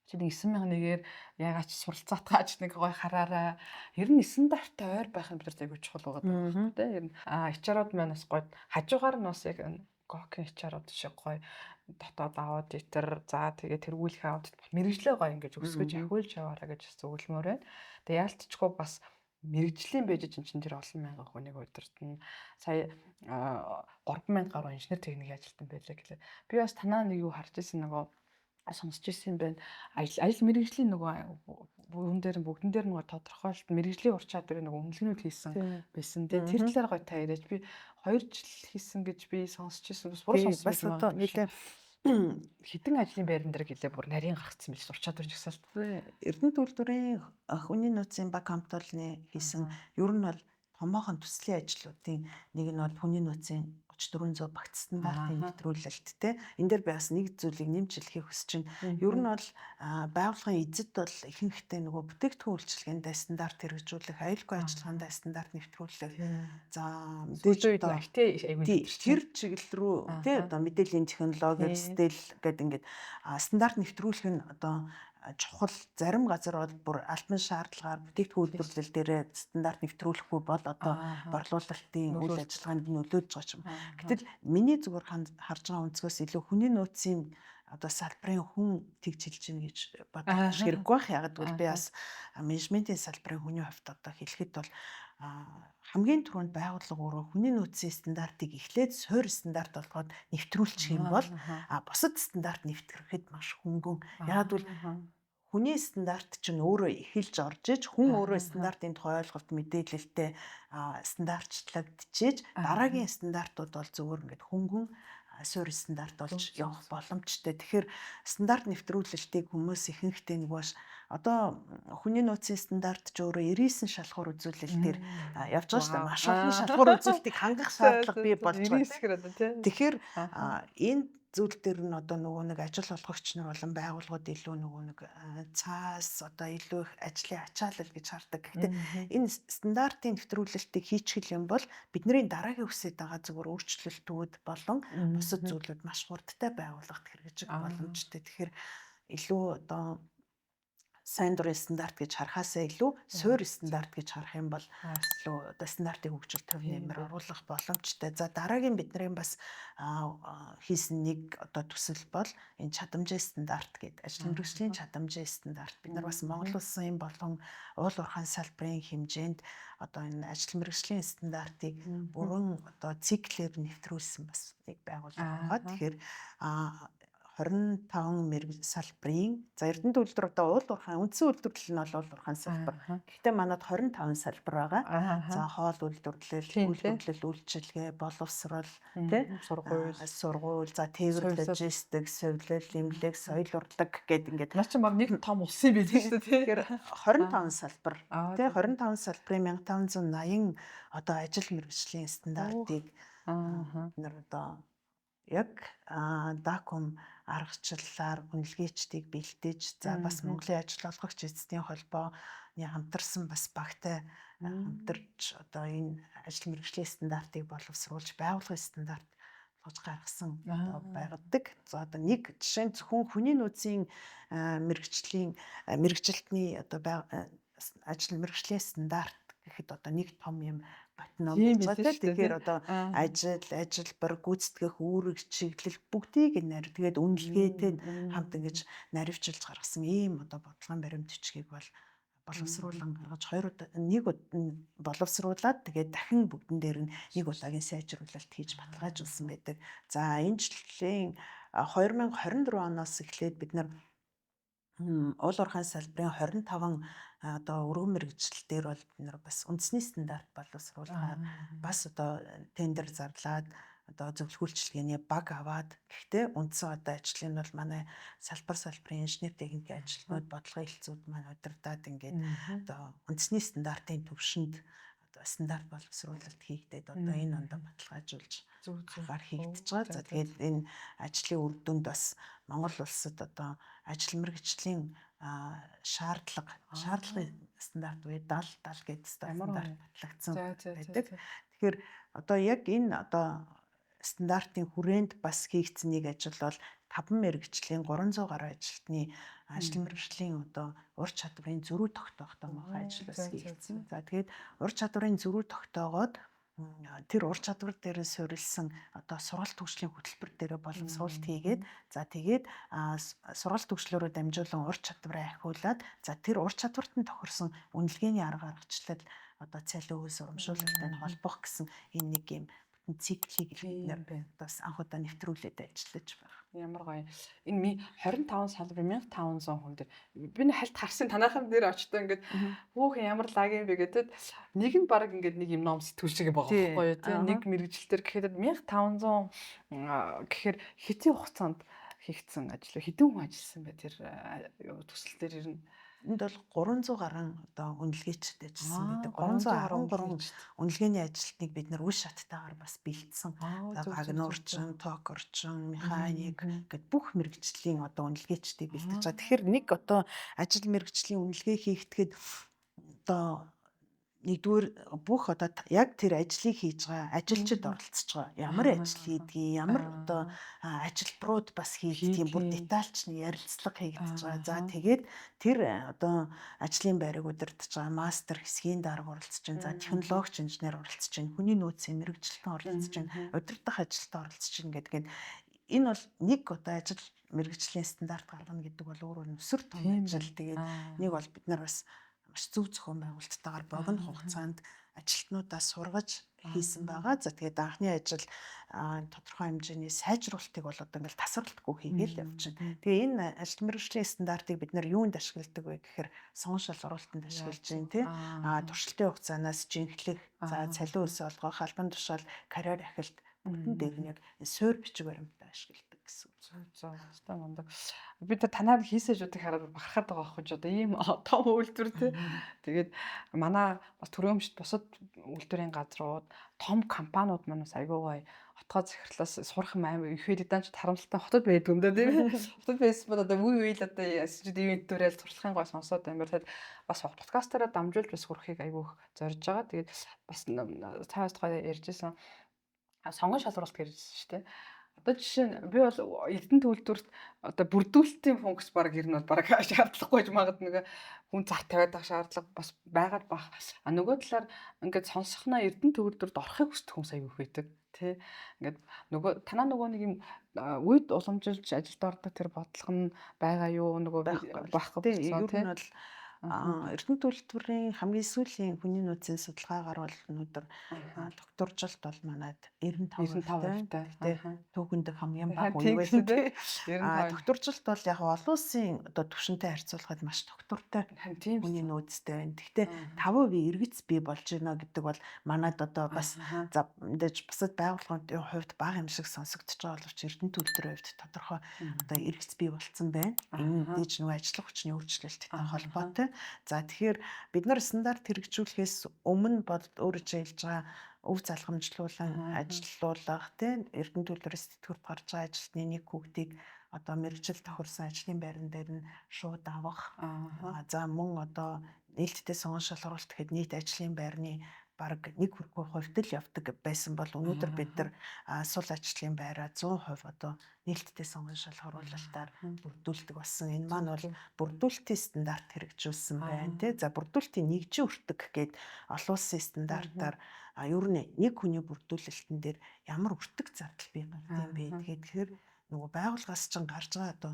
Чи нэг 9001-ээр яагаад ч суралцаатгаач нэг гой хараарай. Ер нь стандарттай ойр байх нь бид нар айгүй чухал байгаа даа тий. Ер нь HR-ууд маань бас гой хажуугаар нь бас яг ГОК-ийн HR-ууд шиг гой дотоод аудитор, за тэгээ тэргүүлэх аудит мэргэжлээ гой ингэж өсгөж ахиулж яваарай гэж зөвлөмөр байна. Тэгээ яалтчгүй бас мэргэжлийн байж чинь тэр олон мянган хүнийг удирдана. Сая 3000 гаруй инженер техникийн ажилтан байлаа гэлээ. Би бас танаа нэг юу харж ирсэн, нөгөө сонсч ирсэн юм байна. Ажил мэргэжлийн нөгөө бүгдэн дээр бүгдэн дээр нөгөө тодорхойлолт мэргэжлийн ур чадварын нөгөө үнэлгээнүүд хийсэн байсан. Тэгээ тэр талаар гоё та яриач. Би 2 жил хийсэн гэж би сонсч ирсэн. Бас буруу сонссон бас одоо нэлээ хэдэн ажлын байран дээр гэлээ бүр нарийн гаргацсан байж ур чадварын жагсаалт. Эрдэнэт үйлдвэрийн хүний нөөцийн баг хамтолны хийсэн ер нь бол томоохон төслийн ажлуудын нэг нь бол хүний нөөцийн 3400 багц стандартын нэвтрүүлэлт те. Энэ дээр би бас нэг зүйлийг нэмж хэлэхийг хүсэж байна. Ер нь бол байгууллагын эзэд бол ихэнхдээ нөгөө бүтээгдэхүүн үйлчилгээндээ стандарт хэрэгжүүлэх, аюулгүй ажиллагаанд стандарт нэвтрүүлэх. За мэдээж одоо тэр чиглэл рүү те одоо мэдээллийн технологи, стил гэдэг ингээд стандарт нэвтрүүлэх нь одоо чухал. Зарим газар бол бүр албан шаардлагаар бүтээгдэхүүн үйлдвэрлэл дээрээ стандарт нэвтрүүлэхгүй бол одоо борлуулалтын үйл ажиллагаанд нөлөөлж байгаа юм. Гэтэл миний зүгээр харж байгаа өнцгөөс илүү хүний нөөцийн одоо салбарын хүн тэгж хэлж гин гэж бодох хэрэггүй байх. Яг гэвэл би бас менежментийн салбарын хүний хувьд одоо хэлэхэд бол хамгийн түрүүнд байгууллага өөрөө хүний нөөцийн стандартыг эхлээд суурь стандарт болгоод нэвтрүүлчих юм бол бусад стандарт нэвтрэхэд маш хөнгөн. Яг гэвэл хүний стандарт чинь өөрөө эхэлж орж иж хүн өөрөө стандартын тухай ойлголт мэдээлэлтэй стандартчлагдчихэж дараагийн стандартууд бол зүгээр ингээд хөнгөн суурь стандарт болж явах боломжтой. Тэгэхээр стандарт нэвтрүүлэлтийг хүмүүс ихэнхдээ нөгөө одоо хүний нөөцийн стандарт ч өөрөө 99 шалгуур үзүүлэлт дээр явж байгаа шүү дээ. Маш олон шалгуур үзүүлэлтийг хангах шаардлага бий болж байгаа. Тэгэхээр энэ зүйл дээр нь одоо нөгөө нэг ажил олгогч нар болон байгууллагууд илүү нөгөө нэг цаас одоо илүү их ажлын ачаалал гэж хардаг. Гэхдээ энэ стандартын нэвтрүүлэлтийг хийчихэл юм бол бидний дараагийн хүсэж байгаа зүгээр өөрчлөлтүүд болон бусад зүйлүүд маш хурдтай байгууллагт хэрэгжих боломжтой. Тэгэхээр илүү одоо сайн дурын стандарт гэж харахаасаа илүү суурь стандарт гэж харах юм бол илүү одоо стандартын хөгжил төв нэмэр оруулах боломжтой. За дараагийн бидний бас хийсэн нэг одоо төсөл бол энэ чадамжийн стандарт гэдэг ажил мэргэжлийн чадамжийн стандарт. Бид нар бас Монгол улсын болон уул уурхайн салбарын хэмжээнд одоо энэ ажил мэргэжлийн стандартыг бүрэн одоо циклээр нэвтрүүлсэн бас нэг байгууллага байгаа. Тэгэхээр 25 салбарын за Эрдэнэт үйлдвэр одоо уул уурхайн үндсэн үйлдвэрлэл нь бол уул уурхайн салбар. Гэхдээ манад 25 салбар байгаа. За хоол үйлдвэрлэл, үйлдвэрлэл, үйлчилгээ, боловсрол, тий, сургууль, за тээвэр логистик, совилол, эмнэлэг, соёл урлаг гэдэг ингээд наа чи баг нэг том улсын байл шүү дээ, тий. Тэгэхээр 25 салбар, тий, 25 салбарын 1580 одоо ажил мэргэжлийн стандартыг бид нар одоо яг дакум аргачлалаар үнэлгээчдийг бэлдэж, за бас Монголын ажил олгогч эзэдийн холбооны хамтарсан бас багтай хамтарч одоо энэ ажил мэргэжлийн стандартыг боловсруулж байгууллагын стандарт болгож гаргасан байгадаг. За одоо нэг жишээ нь зөвхөн хүний нөөцийн мэргэжлийн мэргэжилтний одоо ажил мэргэжлийн стандарт гэхэд одоо нэг том юм ботном гэж байна. Тэгэхээр одоо ажил, ажилбар, гүйцэтгэх, үүрэг, чиглэл бүгдийг нарь тэгээд үнэлгээтэй хамт ингэж наривчилж гаргасан ийм одоо бодлогын баримт бичгийг бол боловсруулан гаргаж хоёр удаа нэг боловсруулад тэгээд дахин бүгдэн дээр нь нэг удаагийн сайжруулалт хийж баталгаажуулсан байдаг. За энэ жилийн 2024 оноос эхлээд бид нар уул уурхайн салбарын 25 одоо өргөн мэргэжил дээр бол бид нар бас үндэсний стандарт боловсруулахаар бас одоо тендер зарлаад одоо зөвлөх үйлчилгээний баг аваад, гэхдээ үндсэн одоо ажлын нь бол манай салбар салбарын инженер техникийн ажилтнууд, бодлогын хэлцүүд маань удирдаад ингээд одоо үндэсний стандартын түвшинд одоо стандарт боловсруулалт хийгдээд одоо энэ ондоо баталгаажуулж гарахаар хийгдэж байгаа. За тэгээд энэ ажлын үр дүнд бас Монгол улсад одоо ажил мэргэжлийн шаардлагын стандарт буюу 70 70 гэдэг стандарт батлагдсан байдаг. Тэгэхээр одоо яг энэ одоо стандартын хүрээнд бас хийгдсэн нэг ажил бол 5 мэргэжлийн 300 гаруй ажилтны Ажил мэргэжлийн одоо ур чадварын зөрүү тогтоох томоохон ажил бас хийгдсэн. За тэгээд ур чадварын зөрүү тогтоогоод тэр ур чадвар дээр суурилсан одоо сургалт түгшлийн хөтөлбөр дээр боловсруулалт хийгээд, за тэгээд сургалт түгшлөөрөө дамжуулан ур чадвараа ахиулаад, за тэр ур чадварт нь тохирсон үнэлгээний арга аргачлал одоо цалин хөлс урамшуулалтай нь холбох гэсэн энэ нэг юм бүтэн циклийг бид нэр бас анх удаа нэвтрүүлээд ажиллаж байна. Ямар гоё. Энэ 25 салбарын 1500 хүн дээр би нэг хальт харсан танайхан дээр очтой ингээд хөөх ямар лаг юм бэ гэдэг нэг нь баг ингээд нэг юм ном сэтгүүл шиг байгаа байхгүй юу тийм нэг мэргэжил дээр гэхэд 1500 гэхээр хэдийн хугацаанд хийгдсэн ажил хэдэн хүн ажилласан бэ тэр төсөл дээр ер нь? Энд бол 300 гаруй одоо үнэлгээчд ажилласан гэдэг. 313 үнэлгээний ажилтныг бид нар үе шаттайгаар бас бэлдсэн. Агнуурчин, ток орчин, механик гэд бүх мэргэжлийн одоо үнэлгээчдийг бэлдэж байгаа. Тэгэхээр нэг одоо ажил мэргэжлийн үнэлгээ хийгдэхэд одоо нэгдүгээр бүх одоо яг тэр ажлыг хийж байгаа ажилчид оролцож байгаа. Ямар ажил хийдгийг, ямар одоо ажилбарууд бас хийгдгийг бүр детальч нь ярилцлага хийгдэж байгаа. За тэгээд тэр одоо ажлын байрыг удирдах байгаа мастер хэсгийн дарга оролцож байна. За технологич инженер оролцож байна. Хүний нөөцийн мэргэжилтэн оролцож байна. Удирдах ажилтан оролцож байна гэдэг энэ бол нэг одоо ажил мэргэжлийн стандарт гаргана гэдэг бол өөрөө өсөр том ажил. Тэгээд нэг бол бид нар бас маш зөв зохион байгуулалттайгаар богино хугацаанд ажилтнуудаа сургаж хийсэн байгаа. За тэгээд анхны ажил тодорхой хэмжээний сайжруулалтыг бол одоо ингээл тасралтгүй хийгээл явж байна. Тэгээ энэ ажил мэргэжлийн стандартыг бид нар юунд ашигладаг вэ гэхээр сон шалгаруултанд ашиглаж байна тий. Туршилтын хугацаанаас жинхлэх, за цалин өсөө олгох, албан тушаал, карьер ахилт бүтэн дээр нь яг суур бичиг баримтаа ашигладаг гэсэн үг. Зөв. Өстой мундаг. Би тэр танаар хийсэжүүдийг хараад бахархаад байгаа байхгүй ч одоо ийм том үйлдвэр тий. Тэгээд манай бас төрөөмжт бусад үйлдвэрийн газрууд, том компаниуд маань бас айгүй гоё отгоо захирлаас сурах юм амар их үед даанч харамсалтай хотод байдаг юм да тийм ээ. Хотод байсан бол одоо үе үе л одоо SGD ивент дээрэл туршлагын гой сонсоод амар. Тэгээд бас подкастаараа дамжуулж бас хүрхийг айгүй их зорж байгаа. Тэгээд бас цааш гоё ярьжсэн сонгон шалруулалт гэж шүү дээ. Одоо жишээ нь би бол Эрдэнэ төлөвлөрт одоо бүрдүүлэлтийн функц баг ер нь бол баг шаардлагагүй гэж магад нэг хүн зар тавиад байх шаардлага бас байгаад бах. А нөгөө талаар ингээд сонсохноо Эрдэнэ төгөлдрөд орохыг хүсдэг хүмүүс аягүй их байдаг. Тэ ингээд нөгөө танаа нөгөө нэг юм үед уламжилж ажилд ордог тэр бодлого нь байгаа юу нөгөө байхгүй болсон тий. Ер нь бол Эрдэнэ төлөвлөрийн хамгийн сүүлийн хүний нөөцийн судалгаагаар бол өнөөдөр докторжилт бол манад 95%. Гэхдээ түүхэнд хамгийн бага үе байсан тий. Докторжилт бол яг олон улсын одоо түвшинтэй харьцуулахад маш доктортой хүний нөөцтэй байна. Гэхдээ 5% эргэц бий болж байна гэдэг бол манад одоо бас за мэдээж бусад байгууллагын хувьд бага юм шиг сонсогдож байгаа боловч Эрдэнэ төлөвлөрийн хувьд тодорхой одоо эргэц бий болцсон байна. Энэ мэдээж нөгөө ажиллах хүчний өөрчлөлттэй холбоотой. За тэгэхээр бид нар стандарт хэрэгжүүлэхээс өмнө бол өөрөө хэлж байгаа өв залгамжлуулан ажилуулах тийм Эрдэнэ төлөвлөрөөс тэтгэврт гарч байгаа ажилтны нэг хүүхдийг одоо мэргэжил тохирсон ажлын байран дээр нь шууд авах. За мөн одоо нээлттэй сонгон шалгаруулалт гэхэд нийт ажлын байрны бараг нэг хүрхгүй хувьд л явдаг байсан бол өнөөдөр бид нар сул ажлын байраа 100% одоо нээлттэй сонгон шалгаруулалтаар бүрдүүлдэг болсон. Энэ маань бол бүрдүүлэлтийн стандарт хэрэгжүүлсэн байна тий. За бүрдүүлэлтийн нэгжийн өртөг гээд олон улсын стандартаар ер нь нэг хүний бүрдүүлэлтэн дээр ямар өртөг зардал бий гард юм бэ? Тэгэхээр нөгөө байгууллагаас ч гарч байгаа одоо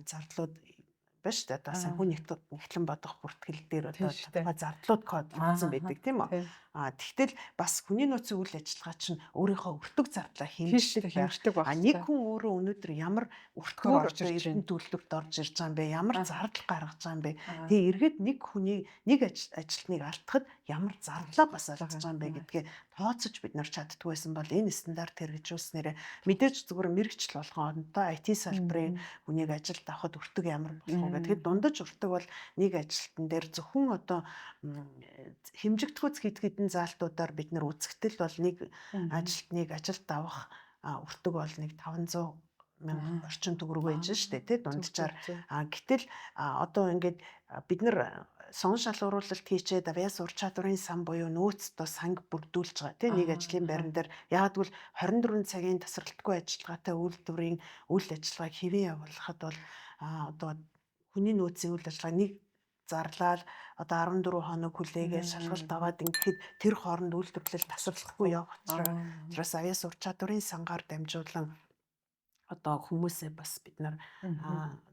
зардлууд байна шүү дээ. Одоо санхүү нэгтлэн бодох бүртгэл дээр одоо тодорхой зардлууд кодлогдсон байдаг тийм үү? Тэгтэл бас хүний нөөцийн үйл ажиллагаа чинь өөрийнхөө өртөг зардлаа хэмждэг байх. Нэг хүн өөрөө өнөөдөр ямар өртгөөр одоо эрдэнэ төлөвлөрт орж ирж байгаа юм бэ? Ямар зардал гаргаж байгаа юм бэ? Тэгээ эргээд нэг хүний нэг ажилтныг алдахад ямар зардлаа бас алдаж байгаа юм бэ гэдгээ тооцож бид нар чаддгүй байсан бол энэ стандарт хэрэгжүүлснээрээ мэдээж зүгээр мэрэгчл болгон одоо IT салбарын хүнийг ажилд авахад өртөг ямар болох вэ гэхэд дундаж өртөг бол нэг ажилтан дээр зөвхөн одоо хэмжигдэхүйц хэд хэдэн заалтуудаар бид нар үзэхдээ бол нэг ажилтныг ажилд авах өртөг бол нэг 500 мянга орчим төгрөг байж штэ тий дунджаар. Гэтэл одоо ингээд бид нар сон шалгаруулалт хийчээд авиас ур чадварын сан буюу нөөц доо санг бүрдүүлж байгаа тий нэг ажлын байран дээр. Яг гэвэл 24 цагийн тасралтгүй ажиллагаатай үйлдвэрийн үйл ажиллагааг хэвэн явуулахад бол одоо Хүний нөөцийн үйл ажиллагаа нэг зарлаад одоо 14 хоног хүлээгээд шалгалт аваад ингэхэд тэр хооронд үйлдвэрлэл тасралтгүй явах учраас авьяас ур чадварын сангаар дамжуулан одоо хүмүүсээ бас бид нар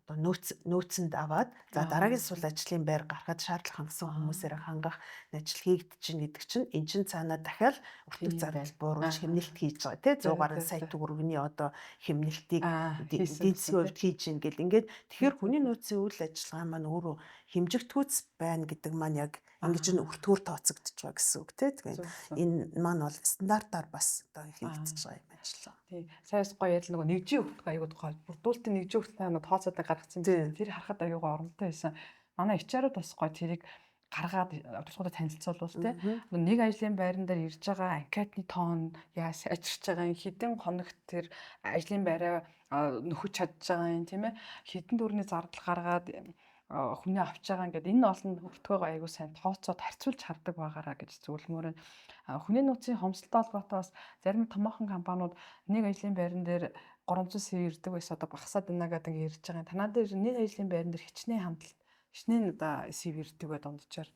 одоо нөөцөнд аваад, за, дараагийн сул ажлын байр гарахад шаардлага хангасан хүмүүсээр хангах ажил хийгдэж гэдэг чинь эн чинь цаанаа дахиад өртөг зардал бууруулж хэмнэлт хийж байгаа, тий, 100 гаруй сая төгрөгийн одоо хэмнэлтийг эдийн засгийн хувьд хийж гин гэл ингээд. Тэгэхээр хүний нөөцийн үйл ажиллагаа маань өөрөө хэмжигдэхүйц байна гэдэг маань яг ингэж нь өртгөөр тооцогдож байгаа гэсэн үг, тий. Тэгэхээр энэ маань бол стандартаар бас одоо хийгдэж байгаа юм ажиллаа. Тий. Саяас гоё ярил, нөгөө нэгжийн өртөг аягүй гоё. Бүрдүүлэлтийн нэгжийн өртөг та тооцоодоо гаргацсан юм. Тэр харахад аягүй оромтой байсан. Манай HR-ууд бас гоё тэрийг гаргаад тусгуудад танилцуулбал, тий. Нэг ажлын байран дээр ирж байгаа анкетны тоон яа сайжирч байгаа юм, хэдэн хоногт тэр ажлын байраа нөхөж чадж байгаа юм, тийм ээ. Хэдэн төгрөгийн зардал гаргаад хүнээ авч байгаа, ингээд энэ олон өртгөөгөө аягүй сайн тооцоод харьцуулж хардаг байгаараа гэж зөвлөмөр байна. Хүний нөөцийн хомсдолтой холбоотой бас зарим томоохон компаниуд нэг ажлын байран дээр 300 CV ирдэг байсан, одоо багасаад байна гэдэг ингэ ярьж байгаа. Танаа дээр нэг ажлын байран дээр хичнээн хамтлал, хичнээн одоо CV ирдэг бай дунджаар?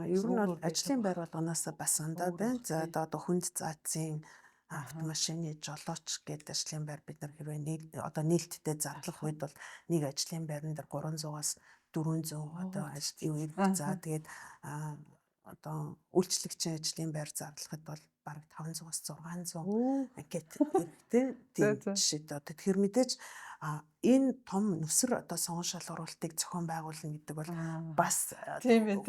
Ер нь бол ажлын байр болгоноос бас сандаа байна. За, одоо хүнд заацын автомашины жолооч гэдэг ажлын байр бид нар хэрвээ нэг одоо нээлттэй зарлах үед бол нэг ажлын байран дээр 300-аас 400 одоо ажил юу ирэх. За, тэгээд одоо үйлчлэгчийн ажлын байр зарлахад бол бараг 500-аас 600 анкет хэрэгтэй. Тийм жишээд одоо тэгэхээр мэдээж энэ том нүсэр одоо сонгон шалгаруулалтыг зохион байгуулна гэдэг бол бас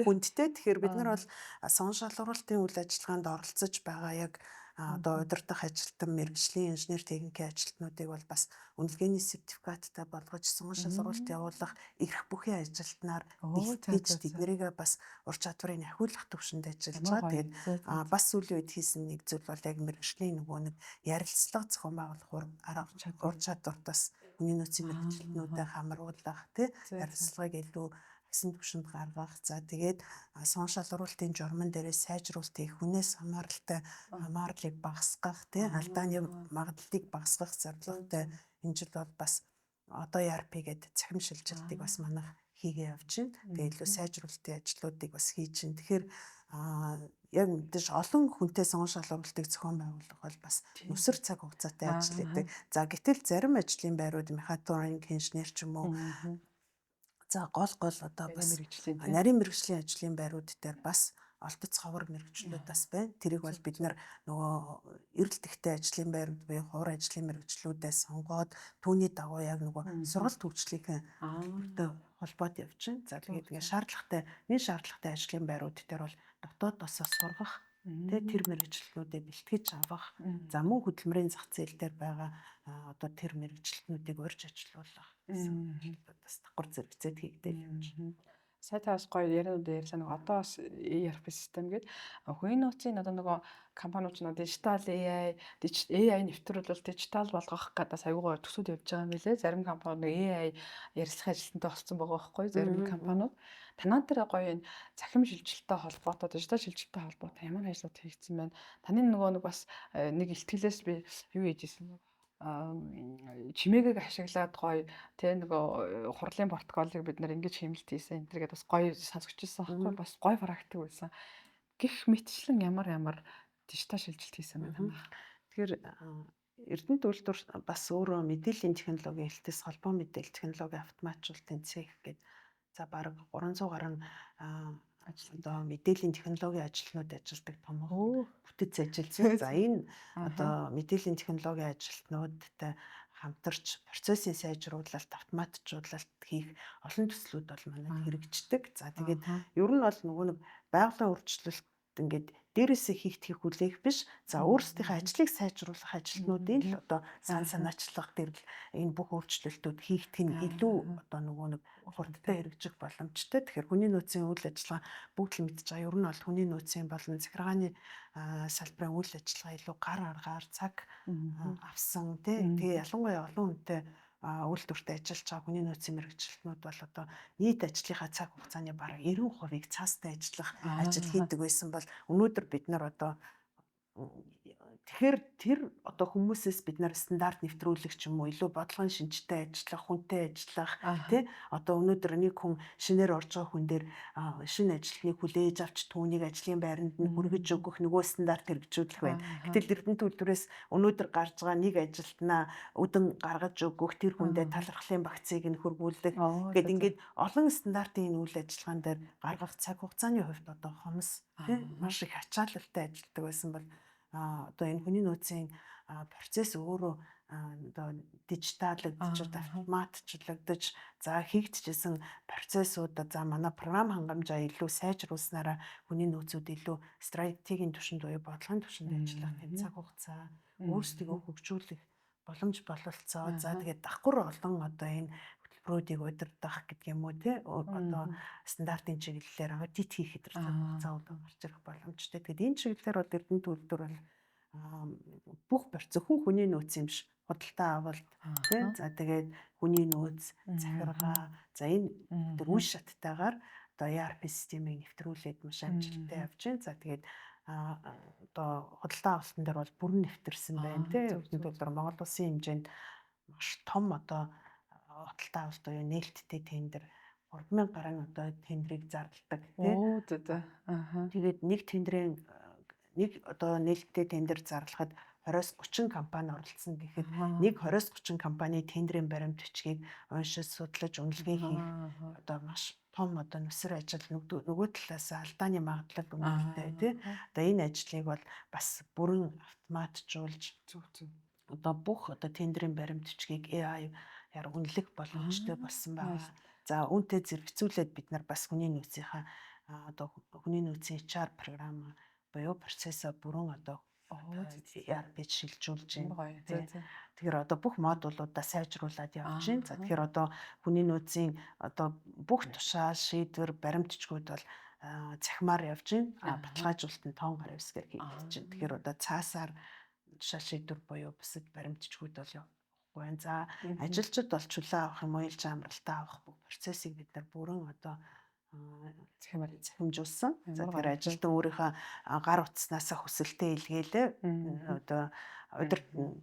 хүндтэй. Тэгэхээр бид нар бол сонгон шалгаруулалтын үйл ажиллагаанд оролцож байгаа яг одоо удирдах ажилтан, мэргэжлийн инженер техникийн ажилтнуудыг бол бас үнэлгээний сертификаттай болгож, сонгон шалгаруулалт явуулах эрх бүхий ажилтнаар бэлтгэж, тэднэрийгээ бас ур чадварыг ахиулах төвшөнд ажиллаж байгаа. Тэгээд бас сүүлийн үед хийсэн нэг зүйл бол яг мэргэжлийн нөгөө нэг ярилцлага зохион байгуулах арга ур чадварт бас хүний нөөцийн мэргэжилтнүүдэд хамруулах, тий, ярилцлагыг илүү ахисан түвшинд гаргах. За, тэгээд сон шалруултын журман дээрээ сайжруулалт хийх, хүнээс хамааралтай хамаарлыг багасгах, тий, алдааны магадлалыг багасгах зорилготой энэ жил бол бас одоо ERP гэдэг цахим шилжилтийг бас манайх хийгээ явж байна. Тэгээ илүү сайжруулалтын ажлуудыг бас хийж байна. Тэгэхээр яг мэдээж олон хүнтэй сонгон шалруултыг зохион байгуулах бол бас нүсэр цаг хугацаатай ажил гэдэг. За, гэтэл зарим ажлын байрууд мехатроник инженер ч юм уу, за, гол гол одоо бас нарийн мэргэжлийн ажлын байрууд дээр бас олдоц ховор мэргэжлүүд бас байна. Тэрийг бол бид нар нөгөө эрэлтэгтэй ажлын байрууд буюу ховор ажлын мэргэжлүүдээ сонгоод, түүний дагуу яг нөгөө сургалт хөгжлийнхээ төлбөртэй холбоод явж байна. За, тэгээд ингээ шаардлагатай, нэг шаардлагатай ажлын байрууд дээр бол дотоодосоо сургах, тэ, тэр мэргэжилтнүүдээ бэлтгэж авах. За, мөн хөдөлмөрийн зах зээл дээр байгаа одоо тэр мэргэжилтнүүдийг урьж ажилуулах гэсэн бас давхар зэрэгцээд хийгдэл явж байна. Сая та бас гоё ярианууд ярьсан, нэг одоо бас ERP систем гээд хүний нөөцийн одоо нөгөө компаниуд ч дижитал AI, AI нэвтрүүлвэл дижитал болгох гэдэг бас аюу гоё төсүүд явж байгаа юм билээ. Зарим компаниуд нэг AI ярилцах ажилтнтай болсон байгаа байхгүй, зарим компаниуд. Танаа дээр гоё энэ цахим шилжилттэй холбоотой, дижитал шилжилттэй холбоотой ямар ажлууд хийгдсэн байна? Таны нөгөө нэг бас нэг илтгэлээс би юу хийж исэн бэ? Чимээгийг ашиглаад гоё, тэ, нөгөө хурлын протоколыг бид нар ингэж хэмнэлт хийсэн энэ төргээд бас гоё сонсогч ирсэн байхгүй, бас гоё практик байсан. Гэх мэтчлэн ямар ямар дижитал шилжилт хийсэн байна танах? Тэгэхээр Эрдэнэт үйлдвэр бас өөрөө мэдээллийн технологийн хэлтээс холбоо мэдээлэл технологийн автоматжуулалтын цех гэдэг, за, бараг 300 гаруй одоо мэдээллийн технологийн ажилтнууд ажилладаг том бүтэц ажил зүйн. За, энэ одоо мэдээллийн технологийн ажилтнуудтай хамтарч процессын сайжруулалт, автоматжуулалт хийх олон төслүүд бол манайд хэрэгждэг. За, тэгээд ер нь бол нөгөө нэг байгалийн өөрчлөлт ингээд дээрээсээ хийгдэхийг хүлээх биш. За, өөрсдийнхээ ажлыг сайжруулах ажилтнуудын л одоо сан санаачлах дээр л энэ бүх өөрчлөлтүүд хийгдэх нь илүү одоо нөгөө нэг хурдтай хэрэгжих боломжтой. Тэгэхээр хүний нөөцийн үйл ажиллагаа бүгд л мэдж байгаа. Ер нь бол хүний нөөцийн болон захиргааны салбарын үйл ажиллагаа илүү гар аргаар цаг авсан, тий. Тэгээ ялангуяа олон хүнтэй үйлдвэрт ажиллаж байгаа хүний нөөцийн мэргэжилтнүүд бол одоо нийт ажлынхаа цаг хугацааны бараг 90%-ийг цаастай ажиллах ажил хийдэг байсан бол өнөөдөр бид нар одоо Тэгэхээр тэр одоо хүмүүсээс бид нар стандарт нэвтрүүлэх ч юм уу, илүү бодлогын шинжтэй ажиллах, хүнтэй ажиллах, тий, одоо өнөөдөр нэг хүн шинээр орж байгаа хүн дээр шинэ ажилтныг хүлээж авч түүнийг ажлын байранд нь хүргэж өгөх нөгөө стандарт хэрэгжүүлэх байна. Гэтэл Эрдэнэт үйлдвэрээс өнөөдөр гарч байгаа нэг ажилтнаа үдэн гаргаж өгөх, тэр хүндээ талархлын багцыг нь хөргүүлэх гээд ингээд олон стандартын энэ үйл ажиллагаан дээр гаргах цаг хугацааны хувьд одоо хомс, тий, маш их ачаалалтай ажилладаг байсан бол одоо энэ хүний нөөцийн процесс өөрөө одоо дижиталлагдаж, автоматжлагдаж, за хийгдчихсэн процессууд, за манай програм хангамжаа илүү сайжруулснараа хүний нөөцүүд илүү стратегийн түвшинд буюу бодлогын түвшинд ажиллах тийм цаг хугацаа, өөрсдийгөө хөгжүүлэх боломж бололцоо. За тэгээд давхар олон одоо энэ хөтөлбөрүүдийг удирдах гэдэг юм уу, те, одоо стандартын чиглэлээр аудит хийх тэр цаг хугацаа гарч ирэх боломжтой. Тэгээд энэ чиглэлээр бол Эрдэнэт үйлдвэр бол бүх зөвхөн хүний нөөц юм биш, худалдаа авалт, тий, за тэгээд хүний нөөц, захиргаа, за энэ тэр үе шаттайгаар одоо ERP системийг нэвтрүүлээд маш амжилттай явж байна. За тэгээд одоо худалдаа авалтан дээр бол бүрэн нэвтэрсэн байна, тий. Эрдэнэт үйлдвэр Монгол улсын хэмжээнд маш том одоо худалдаа авалт буюу нээлттэй тендер 3000 гаруй одоо тендрийг зарладаг, тий. Оо, зөө зөө. Аа. Тэгээд нэг тендрийн нэг одоо нээлттэй тендер зарлахад 20-30 компани оролцсон гэхэд нэг 20-30 компани тендрийн баримт бичгийг уншиж, судлаж, үнэлгээ хийх одоо маш том одоо нүсэр ажил, нөгөө талаас алдааны магадлал өндөртэй, тий. Одоо энэ ажлыг бол бас бүрэн автоматжуулж Зөв зөв. одоо бүх одоо тендрийн баримт бичгийг AI-аар үнэлэх боломжтой болсон байгаа. За үүнтэй зэрэгцүүлээд бид нар бас хүний нөөцийнхаа одоо хүний нөөцийн HR програм буюу процессоо бүрэн одоо ERP шилжүүлж байна. Тэгэхээр одоо бүх модулуудаа сайжруулад явж байна. За тэгэхээр одоо хүний нөөцийн одоо бүх тушаал, шийдвэр, баримт бичгүүд бол цахимаар явж байна. А баталгаажуулалт нь тоон гарын үсгээр хийгдэж байна. Тэгэхээр одоо цаасаар тушаал, шийдвэр буюу бусад баримт бичгүүд бол явахгүй байна. За ажилчид бол чөлөө авах юм уу, ээлж амралтаа авах бүх процессыг бид нар бүрэн одоо Цахимаар цахимжуулсан. За тэгэхээр ажилтан өөрийнхөө гар утаснаасаа хүсэлтээ илгээлээ. Одоо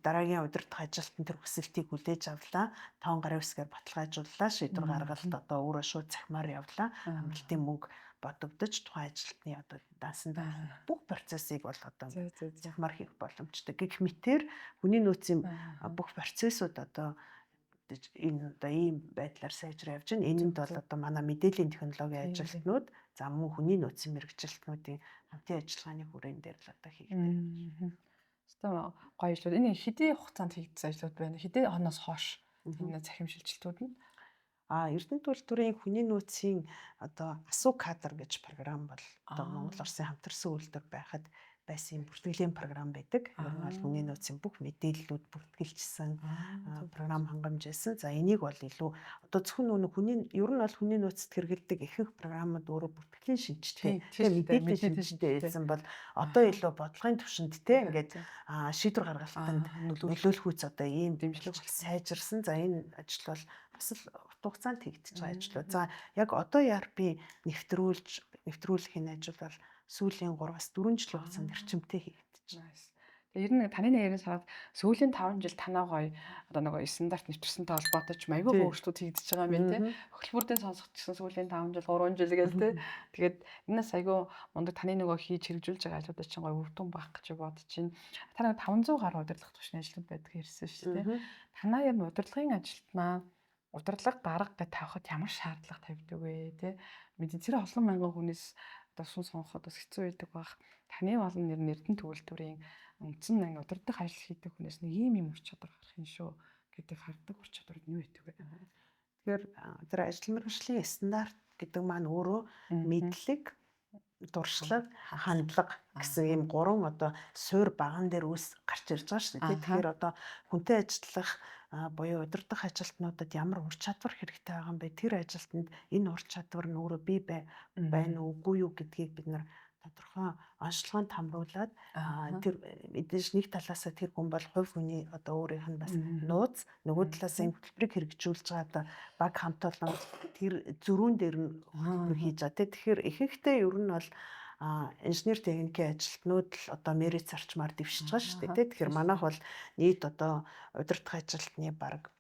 дараагийн удирдах ажилтан тэр хүсэлтийг хүлээж авлаа. Тоон гарын үсгээр баталгаажууллаа. Шийдвэр гаргалт одоо өөрөө шууд цахимаар явлаа. Амралтын мөнгө бодогдож тухайн ажилтны одоо дансанд бүх процессыг бол одоо цахимаар хийх боломжтой. Гэх мэтээр хүний нөөцийн бүх процессууд одоо энэ одоо ийм байдлаар сайжраа явж байна. Энэнд бол одоо манай мэдээллийн технологийн ажилтнууд, за мөн хүний нөөцийн мэргэжилтнүүдийн хамтын ажиллагааны хүрээнд дээр л одоо хийгдэх. Хэвээ гоё ажлууд. Энэ хэдийн хугацаанд хийгдсэн ажлууд байна? Хэдийн оноос хойш энэ цахим шилжилтүүд нь? Эрдэнэт үйлдвэрийн хүний нөөцийн одоо асуу кадр гэж програм бол одоо Монгол Улсын хамтарсан үйлдвэр байхад байсан бүртгэлийн програм байдаг. Ер нь бол хүний нөөцийн бүх мэдээллүүд бүртгэлжсэн програм хангамж байсан. За энийг бол илүү одоо зөвхөн нөгөө хүний ер нь бол хүний нөөцөд хэрэглэдэг ихэнх програмууд өөрөө бүртгэлийн шинжтэй, мэдээллийн шинжтэй байсан бол одоо илүү бодлогын түвшинд, те, ингээд шийдвэр гаргалтанд нөлөөлөх үз одоо ийм дэмжлэг сайжирсан. За энэ ажил бол бас л урт хугацаанд хийгдэж байгаа ажил. За яг одоо ERP нэвтрүүлэх энэ ажил бол сүүлийн 3-аас 4 жилийн хугацаанд эрчимтэй хийгдэж байна. Тэгээ ер нь таны нэрээс хараад сүүлийн 5 жил танаа гоё одоо нөгөө стандарт нэвтэрсэнтэй холбоотой ч майгүй өөрчлөлт хийгдэж байгаа юм байна, те. Хөтөлбөрдийн сонсох гэсэн сүүлийн 5 жил, 3 жил гээл те. Тэгээд энэс айгүй мундаг таны нөгөө хийж хэрэгжүүлж байгаа ажлуудаа чинь гоё үр дүн байх гэж бодож чинь. Та нэг 500 гаруй удирдлага түвшний ажлууд байдаг ярьсан шүү дээ. Танаа ер нь удирдлагын ажилтнаа удирдлага дарга гэж тавихад ямар шаардлага тавьдаг вэ, те? Мэдээ тэр олон мянган хүнээс одоо сун сонгоход бас хэцүү байдаг байх. Таны болон нэр Эрдэнэт үйлдвэрийн үндсэн нэг удирдах ажил хийдэг хүнээс нэг ийм юм ур чадвар гарах юм шүү гэдэг хардаг ур чадвар нь юу байдаг вэ? Тэгэхээр тэр ажил мэргэжлийн стандарт гэдэг маань өөрөө мэдлэг, туршлага, хандлага гэсэн ийм гурван одоо суур баган дээр үүс гарч ирж байгаа шүү дээ. Тэгэхээр одоо хүнтэй ажиллах буюу удирдах ажилтнуудад ямар ур чадвар хэрэгтэй байгаа юм бэ? Тэр ажилтнанд энэ ур чадвар нь өөрөө бий байна уу, үгүй юу гэдгийг бид нар тодорхой онцлогонд хамруулад, тэр мэдээж нэг талаасаа тэр хүн бол хувь хүний одоо өөрийнх нь бас нууц, нөгөө талаасаа энэ хөтөлбөрийг хэрэгжүүлж байгаа одоо баг хамт олон тэр зөрүүн дээр нь хөтөлбөр хийж байгаа, тийм. Тэгэхээр ихэнхдээ ер нь бол инженер техникийн ажилтнууд л одоо мерит зарчмаар дэвшиж байгаа шүү дээ. Тэгэхээр манайх бол нийт одоо удирдах ажилтны бараг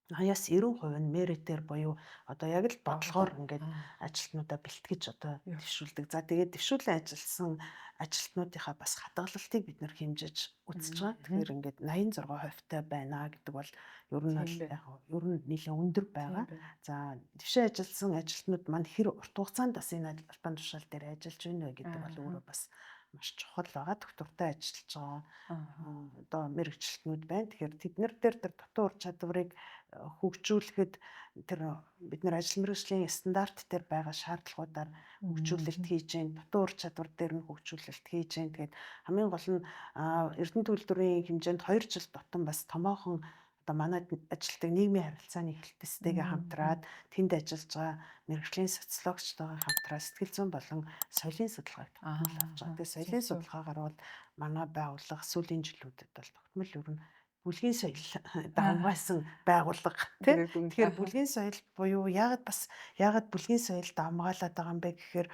80-аас 90% нь меритээр буюу одоо яг л бодлогоор ингээд ажилтнуудаа бэлтгэж одоо дэвшүүлдэг. За тэгээд дэвшүүлэн ажилласан ажилтнуудынхаа бас хадгалалтыг бид нэр хэмжиж үзэж байгаа. Тэгэхээр ингээд 86% байна гэдэг бол ер нь бол яг ер нь нэлээд өндөр байгаа. За дэвшээ ажилласан ажилтнууд маань хэр урт хугацаанд бас энэ албан тушаал дээр ажиллаж байна вэ гэдэг бол өөрөө бас маш чухал байгаа. Доктортой ажиллаж байгаа одоо мэргэжилтнүүд байна. Тэгэхээр тэднэр дээр тэр дутуу ур чадварыг хөгжүүлэхэд тэр бид нар ажил мэргэжлийн стандарт дээр байгаа шаардлагуудаар хөгжүүлэлт хийж гин, дутуу ур чадвар дээр нь хөгжүүлэлт хийж гин. Тэгээд хамгийн гол нь Эрдэнэ төлбөрийн хэмжээнд 2 жил тутам бас томоохон одоо манай ажилтдаг нийгмийн харилцааны эхлэлтэйгээ хамтраад тэнд ажиллаж байгаа мэргэжлийн социологчтойгоо хамтраад сэтгэл зүйн болон соёлын судалгааг тогтмол авч байгаа. Тэгээд соёлын судалгаагаар бол манай байгууллага сүүлийн жилүүдэд бол тогтмол ер нь бүлгийн соёл давмгайсан байгууллага тий. Тэгэхээр бүлгийн соёл буюу яагаад бүлгийн соёл давмгаалаад байгаа юм бэ гэхээр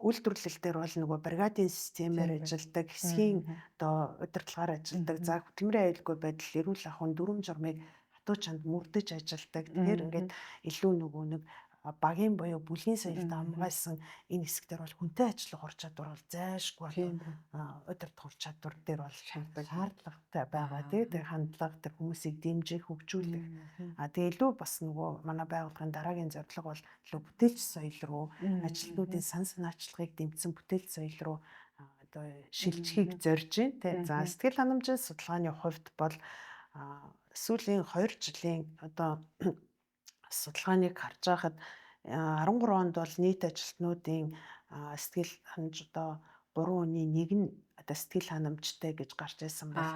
үйлдвэрлэл дээр бол нөгөө бригадын системээр ажилладаг, хэсгийн одоо удирдлагаар ажилладаг. За хөдөлмөрийн аюулгүй байдал, эрүүл ахуйн дүрм журмыг хатуу чанд мөрдөж ажилладаг. Тэгэхээр ингээд илүү нөгөө нэг багийн буюу бүлгийн соёлд хамгаалсан энэ хэсэг дээр бол хүнтэй ажиллах ур чадвар бол зайлшгүй удирдах ур чадвар дээр бол шаардлагатай байгаа тий. Тэр хандлага, тэр хүмүүсийг дэмжих, хөгжүүлэх. А тэгээ илүү бас нөгөө манай байгууллагын дараагийн зорилго бол илүү бүтээлч соёл руу, ажилтнуудын сан санаачлагыг дэмжсэн бүтээлч соёл руу одоо шилжихийг зорж байна тий. За сэтгэл ханамжийн судалгааны хувьд бол сүүлийн 2 жилийн одоо судалгааныг харж байхад 13 онд бол нийт ажилтнуудын сэтгэл ханамж одоо 3 хүний 1 нь одоо сэтгэл ханамжтай гэж гарч ирсэн бол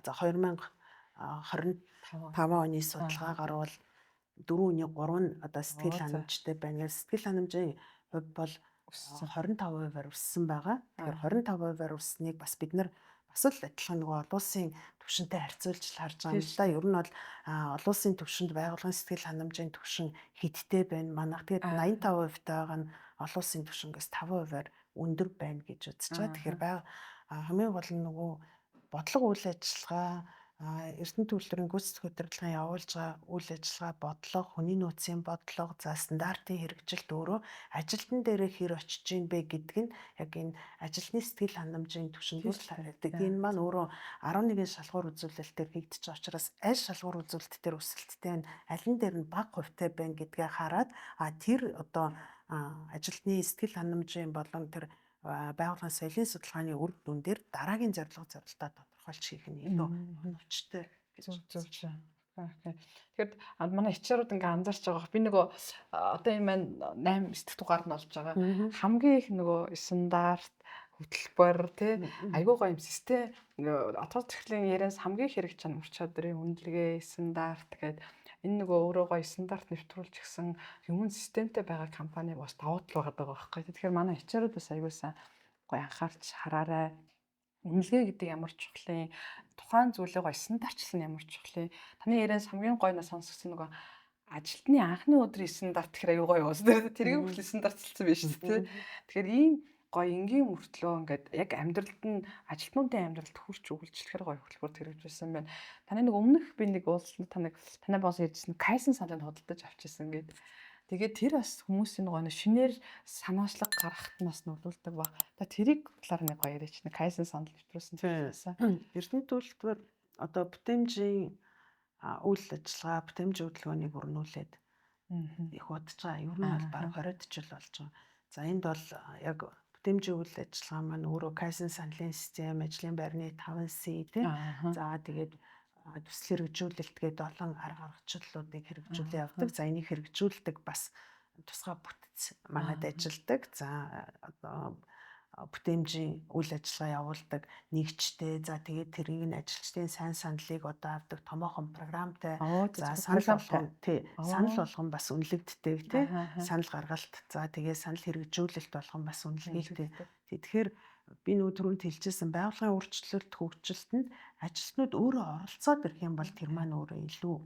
за 2025 оны судалгаагаар бол 4 хүний 3 нь одоо сэтгэл ханамжтай байна. Сэтгэл ханамжийн хувь бол 25%-аар өссөн байгаа. Тэгэхээр 25%-аар өссөнийг бас бид нар бас л адилхан нөгөө олон улсын түвшинтэй харьцуулж л харж байгаа юм л да. Ер нь бол олон улсын түвшинд байгууллагын сэтгэл ханамжийн түвшин хэдтэй байна. Манайх тэгээд 85% байгаа нь олон улсын түвшингээс 5%-аар өндөр байна гэж үзэж байгаа. Тэгэхээр хамгийн гол нь нөгөө бодлого үйл ажиллагаа, Эрдэнэ төвлөрийн гүйцэтгэх удирдлагын явуулж байгаа үйл ажиллагаа, бодлого, хүний нөөцийн бодлого, за стандартын хэрэгжилт өөрөө ажилтан дээрээ хэр очиж гин бэ гэдг нь яг энэ ажилтны сэтгэл ханамжийн түвшинд л харагддаг. Энэ маань өөрөө 11 шалгуур үзүүлэлтээр хийгдэж байгаа учраас аль шалгуур үзүүлэлт дээр өсөлттэй байна, аль нь дээр нь бага хувьтай байна гэдгээ хараад тэр одоо ажилтны сэтгэл ханамжийн болон тэр байгууллагын соёлын судалгааны үр дүн дээр дараагийн зорилго зорилтоо тодорхойлж хийх нь илүү оновчтой гэж зөв зөв. Okay. Тэгэхээр манай HR-ууд ингээ анзаарч байгаа. Би нөгөө одоо энэ маань 8 9 дэх дугаар нь болж байгаа. Хамгийн их нөгөө стандарт, хөтөлбөр тий айгуу гоё юм систем отгол захирлын ярианаас хамгийн хэрэг чан ур чадрын үнэлгээ, стандарт гэдэг энэ нөгөө өөрөө гоё стандарт нэвтрүүлж гисэн юм системтэй байгаа компани бас давуу тал байгаа байхгүй. Тэгэхээр манай HR-ууд бас айгуу сайн гоё анхаарч хараарай. Үнэлгээ гэдэг ямар чухлын, тухайн зүйлээ гоё стандартчлан ямар чухлын. Таны ярианаас хамгийн гоё на сонсгосон нөгөө ажилтны анхны өдрийн стандарт гэхээр аюу гоё уус. Тэрийг хүртэл стандартчилсан байж шүү дээ. Тэгэхээр ийм гоё энгийн мөртлөө ингээд яг амьдралд нь ажилтнуудын амьдралд хүрч өгүүлжлэхээр гоё хөтөлбөр хэрэгжүүлсэн байна. Таны нэг өмнөх би нэг уулзсан та нэг танай босс ярьжсэн Кайзен саналыг худалдаж авчихсан гээд. Тэгээд тэр бас хүмүүсийн нөгөө шинээр санаачлаг гаргахад нь бас нөлөөлдөг баг. Та тэрийг талаар нэг гоё яриач. Нэг Кайзен санал нэвтрүүлсэн талаас. Эрдэнэ төлбөр одоо бүтээмжийн үйл ажиллагаа, бүтээмжийн хөдөлгөөнийг өрнүүлээд их удаж байгаа. Ер нь бол бараг 20 жил болж байгаа. За энд бол яг бүтээмжийн үйл ажиллагаа маань өөрөө Кайзен саналын систем, ажлын байрны 5C тий. За тэгээд төсөл хэрэгжүүлэлт гээд олон арга аргачлалуудыг хэрэгжүүлээ явдаг. За энийг хэрэгжүүлдэг бас тусгай бүтэц манад ажилладаг. За одоо бүтээмжийн үйл ажиллагаа явуулдаг нэгжтэй. За тэгээд тэрийг нь ажилчдын сайн саналыг одоо авдаг томоохон програмтай. За санал болгон тий санал болгон бас үнэлэгддэг тий санал гаргалт. За тэгээд санал хэрэгжүүлэлт болгон бас үнэлгээтэй. Тэгэхээр би нөгөө түрүүнд хэлжсэн байгууллагын өөрчлөлт хөгжилтөнд ажилтнууд өөрөө оролцоод ирэх юм бол тэр маань өөрөө илүү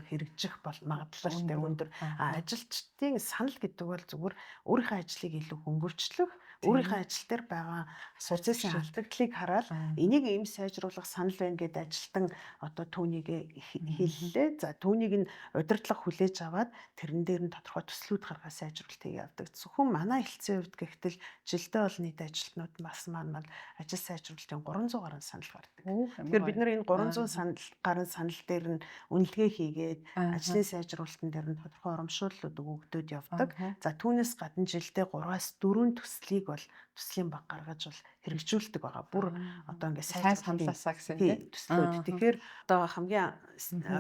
хэрэгжих бол магадлалтай өндөр. А ажилчдын санал гэдэг бол зүгээр өөрийнхөө ажлыг илүү хөнгөвчлөх, Өөрийнхөө ажил дээр байгаа процессын алдагдлыг хараад энийг ийм сайжруулах санал байна гэдээ ажилтан одоо түүнийг хэллээ. За, түүнийг нь удирдлага хүлээж аваад тэрэн дээр нь тодорхой төслүүд гаргаад сайжруулалтыг явдаг. Зөвхөн манай хэлтсийн хувьд гэхтэл жилдээ бол нийт ажилтнууд бас маань ажил сайжруулалтын 300 гаруй санал гардаг. Тэгэхээр бид нар энэ 300 санал гаруй санал дээр нь үнэлгээ хийгээд ажлын сайжруулалтын дээр нь тодорхой урамшууллууд өгөгдөд явдаг. За, түүнээс гадна жилдээ 3-4 төслийг бол төслийн баг гаргаж бол хэрэгжүүлдэг байгаа. Бүр одоо ингээд сайн саналаасаа гэсэн тийм төслүүд. Тэгэхээр одоо хамгийн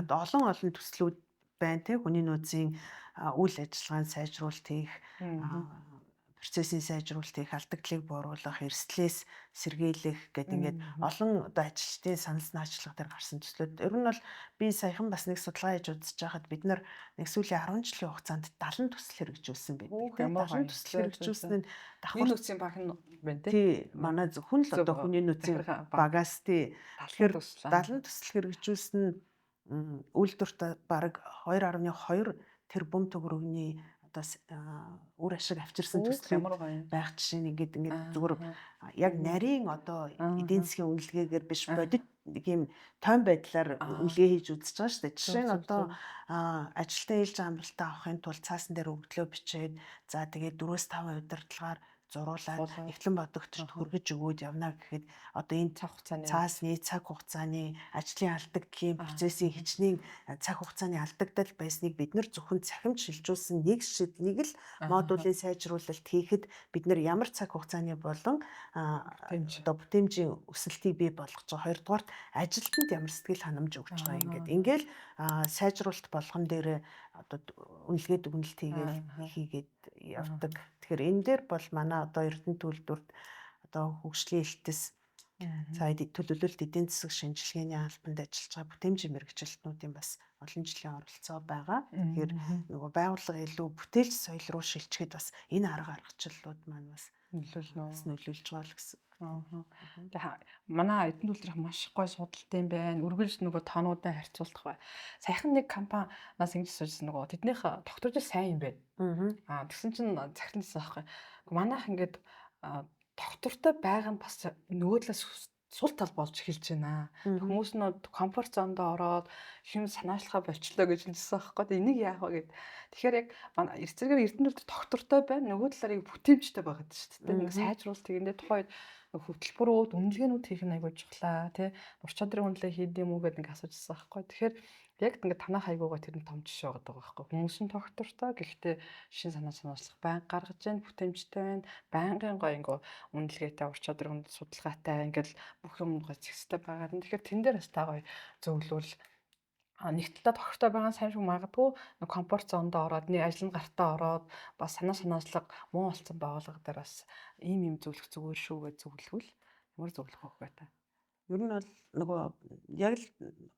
одоо олон олон төслүүд байна те, хүний нөөцийн үйл ажиллагаанд сайжруулалт хийх, процессын сайжруулалт хийх, алдагдлыг бууруулах, эрсдлээс сэргийлэх гэдэг ингээд олон одоо ажилчдын санал санаачлага дээр гарсан төслүүд. Ер нь бол би саяхан бас нэг судалгаа хийж үзэж байхад бид нар нэг сүүлийн 10 жилийн хугацаанд 70 төсөл хэрэгжүүлсэн байдаг. 70 төсөл хэрэгжүүлсэн нь давхар нөөцийн баг нь байна тий. Манай зөвхөн л одоо хүний нөөцийн багаас тий. Тэгэхээр 70 төсөл хэрэгжүүлсэн нь үйлдвэрт бараг 2.2 тэрбум төгрөгийн одоо үр ашиг авчирсан төсөл байх жишээ нь ингээд зүгээр яг нарийн одоо эдийн засгийн үнэлгээгээр биш, бодит нэг юм тойм байдлаар үнэлгээ хийж үзэж байгаа шүү дээ. Жишээ нь одоо ажилтан ээлж амралтаа авахын тулд цаасан дээр өгдлөө бичээд, за тэгээд 4-5 удирдлагаар зуруулаад эхлэн бодогдож хөргөж өгөөд явна гэхэд одоо энэ цаг хугацааны цаасны цаг хугацааны ажлын алдагдлын процессын хичнээн цаг хугацааны алдагдал байсныг бид нар зөвхөн цахимд шилжүүлсэн нэг шид нэг л модулийн сайжруулалт хийхэд бид нар ямар цаг хугацааны болон одоо бүтээмжийн өсөлтийг бий болгож байгаа. Хоёрдугаарт ажилтнанд ямар сэтгэл ханамж өгч байгаа юм ингээд ингээл сайжруулалт болгон дээр одоо үнэлгээ дүгнэлт хийгээд явдаг. Тэгэхээр энэ дээр бол манай одоо Эрдэнэ төлөвлөрт одоо хөгжлийн элтэс за төлөвлөлт эдийн засаг шинжилгээний албанд ажиллаж байгаа бүтээмжийн мэргэжилтнүүдийн бас олон жилийн оролцоо байгаа. Тэгэхээр нөгөө байгууллага илүү бүтээлч соёл руу шилжихэд бас энэ арга аргачлалууд маань бас нөлөөлж байгаа л гэсэн. Тэгээ манай Эрдэнэ төлөвлөрөх маш гоё судалтай юм байна. Үргэлж нөгөө тоонуудаа харьцуулах бай. Саяхан нэг компаниас ингэж сууж нөгөө тэднийх докторжил сайн юм байна. Тэгсэн чинь захирласан аахгүй. Манайх ингээд доктортой байгаа нь бас нөгөө талаас сул тал болж эхэлж байна. Хүмүүс нь комфорт зондоо ороод хэм санаачлахаа болчлоо гэж хэлсэн аахгүй. Энийг яах вэ гэд. Тэгэхээр яг манай эрцэргээр Эрдэнэ төлөвлөрт доктортой байна. Нөгөө талаар яг бүтээмжтэй байгаад шүү дээ. Нэг сайжруулалт хийгэндээ тухайн үед хөтөлбөрүүд, үнэлгээнүүд хийх нь айгүй чухлаа тий. Ур чадрын үнэлгээ хийд юм уу гэдээ нэг асуужсан аахгүй. Тэгэхээр яг ингээд танах айгуугаа тэр нь том жишээ байгаа байхгүй. Хүмүүс нь доктортой, гэхдээ шин санаа санаачлах байнга гаргаж जैन, бүтээмжтэй байна. Байнгын гоё ингээ үнэлгээтэй, ур чадрын судалгаатай ингээл бүх юм гоё зэгцтэй байгаа. Тэгэхээр тэн дээр бас та гоё зөвлөвөл нэг талдаа тохиртой байгаа сайн шиг магадгүй нэг комфорт зондоо ороод нэг ажил нь гартаа ороод бас санаа санаачлага муу болсон байгууллага дээр бас ийм юм зөвлөх зүгээр шүү гэж зөвлөвөл ямар зөвлөх вэ та? Ер нь бол нөгөө яг л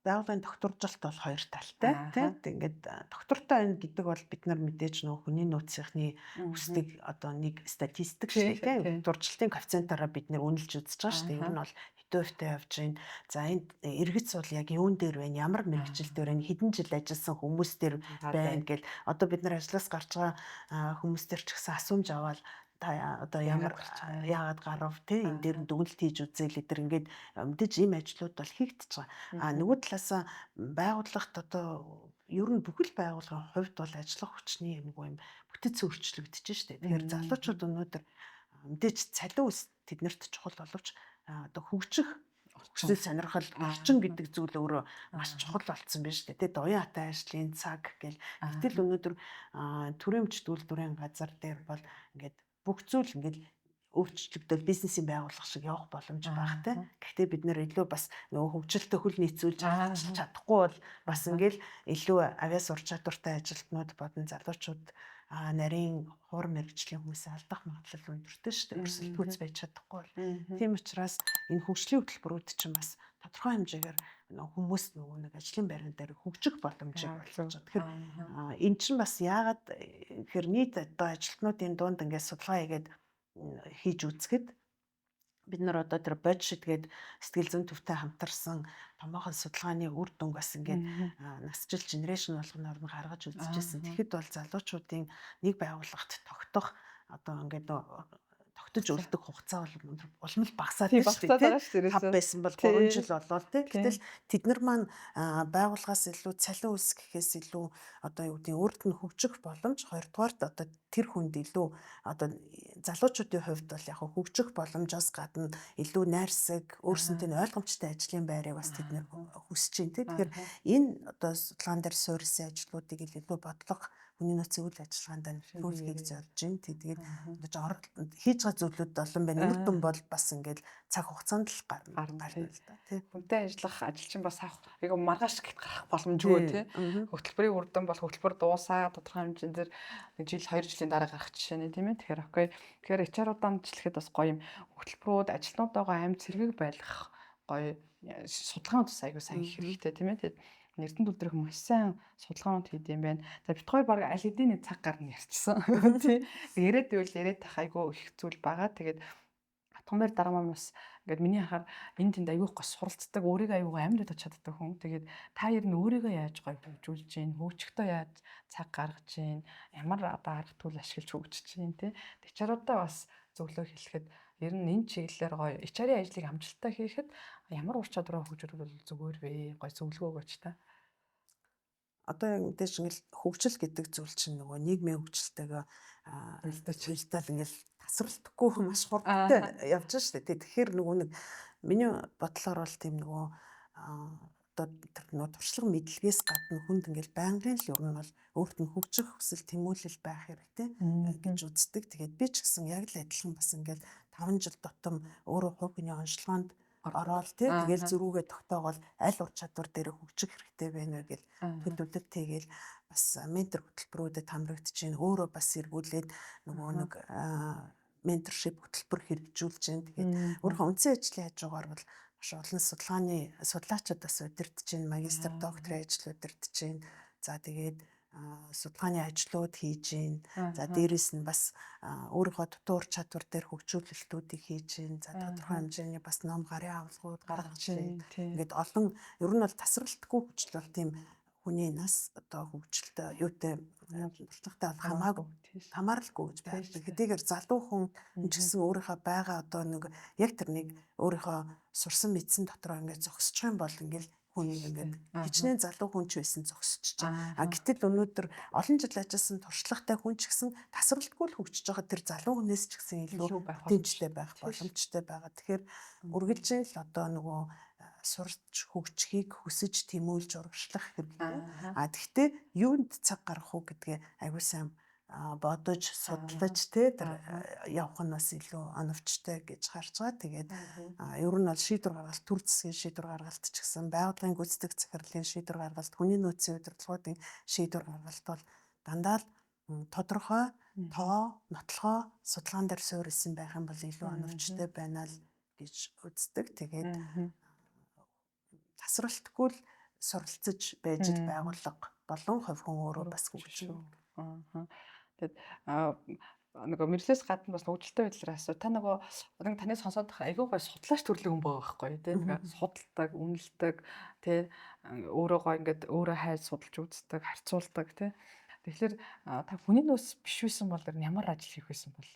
байгууллагын докторжилт бол хоёр талтай тийм. Ингээд доктортой байна гэдэг бол бид нар мэдээж нөгөө хүний нөөцийнхний өсдөг одоо нэг статистик шүү дээ тийм. Дуржилтын коэффициентаараа бид нэр үнэлж үзэж байгаа шүү дээ. Ер нь бол хэдэн хувьтай явж байна. За, энд эргэц бол яг юун дээр байна, ямар мэргэжил дээр байна, хэдэн жил ажилласан хүмүүс дээр байна гэл одоо бид нар ажлаас гарч байгаа хүмүүс дээр ч гэсэн асуумж аваад та одоо ямар яагаад гарав те, энэ дээр нь дүгнэлт хийж үзээл эдэр ингээд мэдээж ийм ажлууд бол хийгдэж байгаа. А нөгөө талаасаа байгууллагт одоо ер нь бүхэл байгууллагын хувьд бол ажиллах хүчний юм юм бүтэц өөрчлөгдөж штэ. Тэгэхээр залуучууд өнөөдөр мэдээж цалин ус тэднэрт чухал боловч одоо хөгжих хүсэл сонирхол, орчин гэдэг зүйл өөрөө маш чухал болцсон байна шүү дээ. Тэ доян хатай ажлын цаг гэл. Гэтэл өнөөдөр төрийн өмч үйлдвэрийн газар дээр бол ингээд бүх зүйл ингээд өөрчлөгдөөл бизнесийн байгууллага шиг явах боломж багтай. Гэхдээ бид нэр илүү бас нөгөө хөгжилтэй хөл нийцүүлж ажиллаж чадахгүй бол бас ингээл илүү авиас ур чадвартай ажилтнууд болон залуучууд нарийн хуур мэргэжлийн хүмүүсээ алдах магадлал өндөртэй шүү дээ. Өрсөлдөхүйц байж чадахгүй бол. Тийм учраас энэ хөгжлийн хөтөлбөрүүд чинь бас тодорхой хэмжээгээр хүмүүс нөгөө нэг ажлын байран дээр хөгжих боломжийг олгож байгаа. Тэгэхээр эн чинь бас яагаад гэхээр нийт одоо ажилтнуудын дунд ингээд судалгаа хийгээд хийж үзэхэд бид нар одоо тэр бодшид гээд сэтгэл зүйн төвтэй хамтарсан томоохон судалгааны үр дүнг бас ингээд насжил генерашн болгоноор нь гаргаж үзчихсэн. Тэгэхэд бол залуучуудын нэг байгууллагат тогтох одоо ингээд тогтож үлдэх хугацаа бол улам л багасаад байна шүү дээ. 5 байсан бол 3 жил болоо тий. Гэтэл тэд нар маань байгууллагаас илүү цалин үлс гэхээс илүү одоо юу гэдэг өөрт нь хөгжих боломж, хоёрдугаарт одоо тэр хүнд илүү одоо залуучуудын хувьд бол яг хөгжих боломжоос гадна илүү найрсаг, өөрсөндөө нь ойлгомжтой ажлын байрыг бас тэд нар хүсэж байна тий. Тэгэхээр энэ одоо судалгаан дээр суурилсан ажлуудыг илүү бодлого хүний нөөцийн үйл ажиллагаанд нэвтрүүлэхийг зорж байна. Тэгээд одоо хийж байгаа зүйлүүд олон байна. Үр дүн бол бас ингээд цаг хугацаанд л гарна л да тий. Хүнтэй ажиллах ажилчин бас авах айгу маргааш гэт гарах боломжгүй тий. Хөтөлбөрийн үр дүн бол хөтөлбөр дуусаа тодорхой хэмжээнд нэг жил 2 жилийн дараа гарах жишээ нэ тийм ээ. Тэгэхээр окей. Тэгэхээр HR-уудаа нэчлэхэд бас гоё юм. Хөтөлбөрүүд ажилтнуудаагаа амь цэрэг байлгах гоё судалгаанууд бас айгу сайн хийх хэрэгтэй тийм ээ. Тэгээд Эрдэнэ төлдрөх маш сайн судалгаанууд хийд юм байна. За бит хоёр баг аль хэдийн нэг цаг гарна ярьчихсан. Тий. Яриад байвал яриад тах айгу их зүйл байгаа. Тэгээд Атгамбар дараа маань бас ингээд миний хахаар энэ тэнд айгүйх гос суралцдаг, өөрийгөө айгуу амьд удаж чаддаг хүн. Тэгээд та ер нь өөрийгөө яаж гоё хөгжүүлж гин, хөгжихдээ яаж цаг гаргаж гин, ямар одоо арга түл ашиглаж хөгжиж гин тий. Тэчаруудаа бас зөвлөө хэлэхэд ер нь энэ чиглэлээр гоё HR-ийн ажлыг амжилттай хийхэд ямар ур чадвараа хөгжүүлвэл зүгээр вэ? Гоё зөвлөгөө өгөөч та. Одоо яг мэдээж ингээл хөгжил гэдэг зүйл чинь нөгөө нийгмийн хөгжилтэйгээ уялдаал ингээл тасралтгүй маш хурдтай явж байгаа шүү дээ. Тэгэхээр нөгөө нэг миний бодлоор бол тийм нөгөө одоо тэр нөгөө туршлага мэдлэгээс гадна хүнд ингээл байнгын л ер нь бол өөрт нь хөгжих хүсэл тэмүүлэл байх хэрэгтэй гэж үздэг. Тэгээд би ч гэсэн яг л адилхан бас ингээл 5 жил тутам өөрөө хувь хүний онцлогоонд ороод тий тэгэл зөрүүгээ тогтоогоол аль ур чадвар дээр хөгжих хэрэгтэй байна вэ гэл төлөвлөлт хийгээл бас ментор хөтөлбөрүүдэд хамрагдаж байна. Өөрөө бас эргүүлээд нөгөө нэг менторшип хөтөлбөр хэрэгжүүлж байна. Тэгээд өөрийнхөө үндсэн ажлын хажуугаар бол маш олон судалгааны судлаачид бас удирдах байна. Магистр, докторийн ажил удирдах байна. За тэгээд судалгааны ажлууд хийж гин. За дээрэс нь бас өөрийнхөө дутуу ур чадвар дээр хөгжүүлэлтүүдийг хийж гин. За тодорхой хэмжээний бас ном гарын авлагууд гаргаж гин. Ингээд олон ер нь бол тасралтгүй хөгжил бол тийм хүний нас одоо хөгжилтэй юутай туршлагатай бол хамаагүй хамааралгүй гэж байна. Хэдийгээр залуу хүн ч гэсэн өөрийнхөө байгаа одоо нэг яг тэр нэг өөрийнхөө сурсан мэдсэн дотроо ингээд зогсчих юм бол ингээд хүн ингээд хичнээн залуу хүн ч байсан зогсож байгаа. А гэтэл өнөөдөр олон жил ажилласан туршлагатай хүн ч гэсэн тасралтгүй л хөгжиж байгаа тэр залуу хүнээс ч гэсэн илүү дэмжлэг байх боломжтой байгаа. Тэгэхээр үргэлжлэн л одоо нөгөө сурч хөгжихийг хүсэж тэмүүлж урагшлах хэрэгтэй. А тэгтээ юунд цаг гаргах уу гэдгээ аягүй сайн бодож судлаж те тэр явах нь бас илүү оновчтой гэж харж байгаа. Тэгээд ер нь бол шийдвэр гаргалт, төр засгийн шийдвэр гаргалт ч гэсэн байгууллагын гүйцэтгэх захирлын шийдвэр гаргалт, хүний нөөцийн удирдлагуудын шийдвэр гаргалт бол дандаа л тодорхой тоо, нотлохоо судалгаан дээр суурилсан байх юм бол илүү оновчтой байна л гэж үздэг. Тэгээд тасралтгүй л суралцаж байж л байгууллага болон хувь хүн өөрөө бас хөгжинэ. Тэгээд нөгөө мэрэгчлээс гадна бас хөгжилтэй байдлаар асуу. Та нөгөө нэг таны сонсоод байх айгүй гой судлаач төрлийн хүн байгаа байхгүй тий. Тэгээ судалдаг, үнэлдэг тий өөрөө гой ингээд өөрөө хайж судалж үздэг, харьцуулдаг тий. Тэгэхээр та хүний нөөц биш байсан бол ямар ажил хийх байсан бол?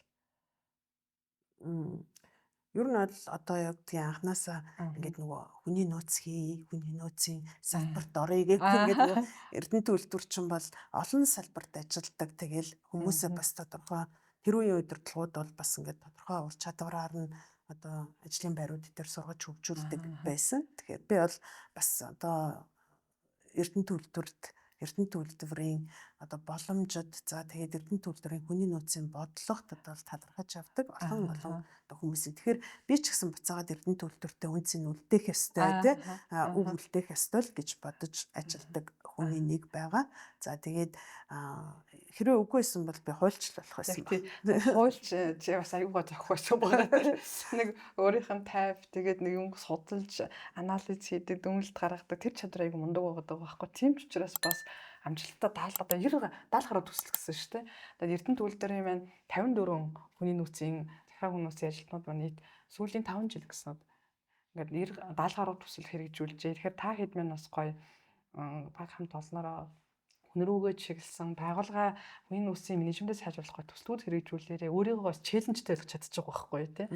Ер нь бол одоо яг тийм анханасаа ингээд нөгөө хүний нөөц хий, хүний нөөцийн салбарт оръё гэх ингээд нөгөө Эрдэнэт үйлдвэр чинь бол олон салбарт ажилладаг. Тэгэл хүмүүсээ бас тодорхой тэр үеийн удирдлагууд бол бас ингээд тодорхой ур чадвараар нь одоо ажлын байрууд дээр сургаж хөгжүүлдэг байсан. Тэгэхээр би бол бас одоо Эрдэнэт үйлдвэрт Эрдэнэт үйлдвэрийн одоо боломжид за тэгээд Эрдэнэт үйлдвэрийн хүний нөөцийн бодлогот одоо талархаж авдаг олон олон одоо хүмүүсийг. Тэгэхээр би ч гэсэн буцаагаад Эрдэнэт үйлдвэртээ үнцийг үлдээх ёстой тий өв үлдээх ёстой л гэж бодож ажилладаг хүний нэг байгаа. За тэгээд хэрвээ үгүй байсан бол би хуульч л болох байсан байна. Хуульч чи бас аюугаа зохих байсан байгаа. Нэг өөрийнх нь тайв тэгээд нэг юм судалж анализ хийдэг, дүгнэлт гаргадаг тэр чадвар аюу мундаг байгаа байхгүй. Тийм ч учраас бас амжилттай 70 одоо 90 70 гаруй төсөл гэсэн шүү дээ. Тэгээд Эрдэнэт үйлдвэрийн маань 54 хүний нөөцийн захираа хүмүүсийн ажилтнууд маань нийт сүүлийн 5 жил гэсэн. Ингээд 90 70 гаруй төсөл хэрэгжүүлжээ. Тэгэхээр та хэд минь бас гоё баг хамт олноороо Хүн рүүгээ чиглэсэн байгууллага хүний нөөцийн менежментээ сайжруулах гэх төслүүд хэрэгжүүлээрээ өөрийгөө бас challenge тэй болгож чадчих байгаа байхгүй тий.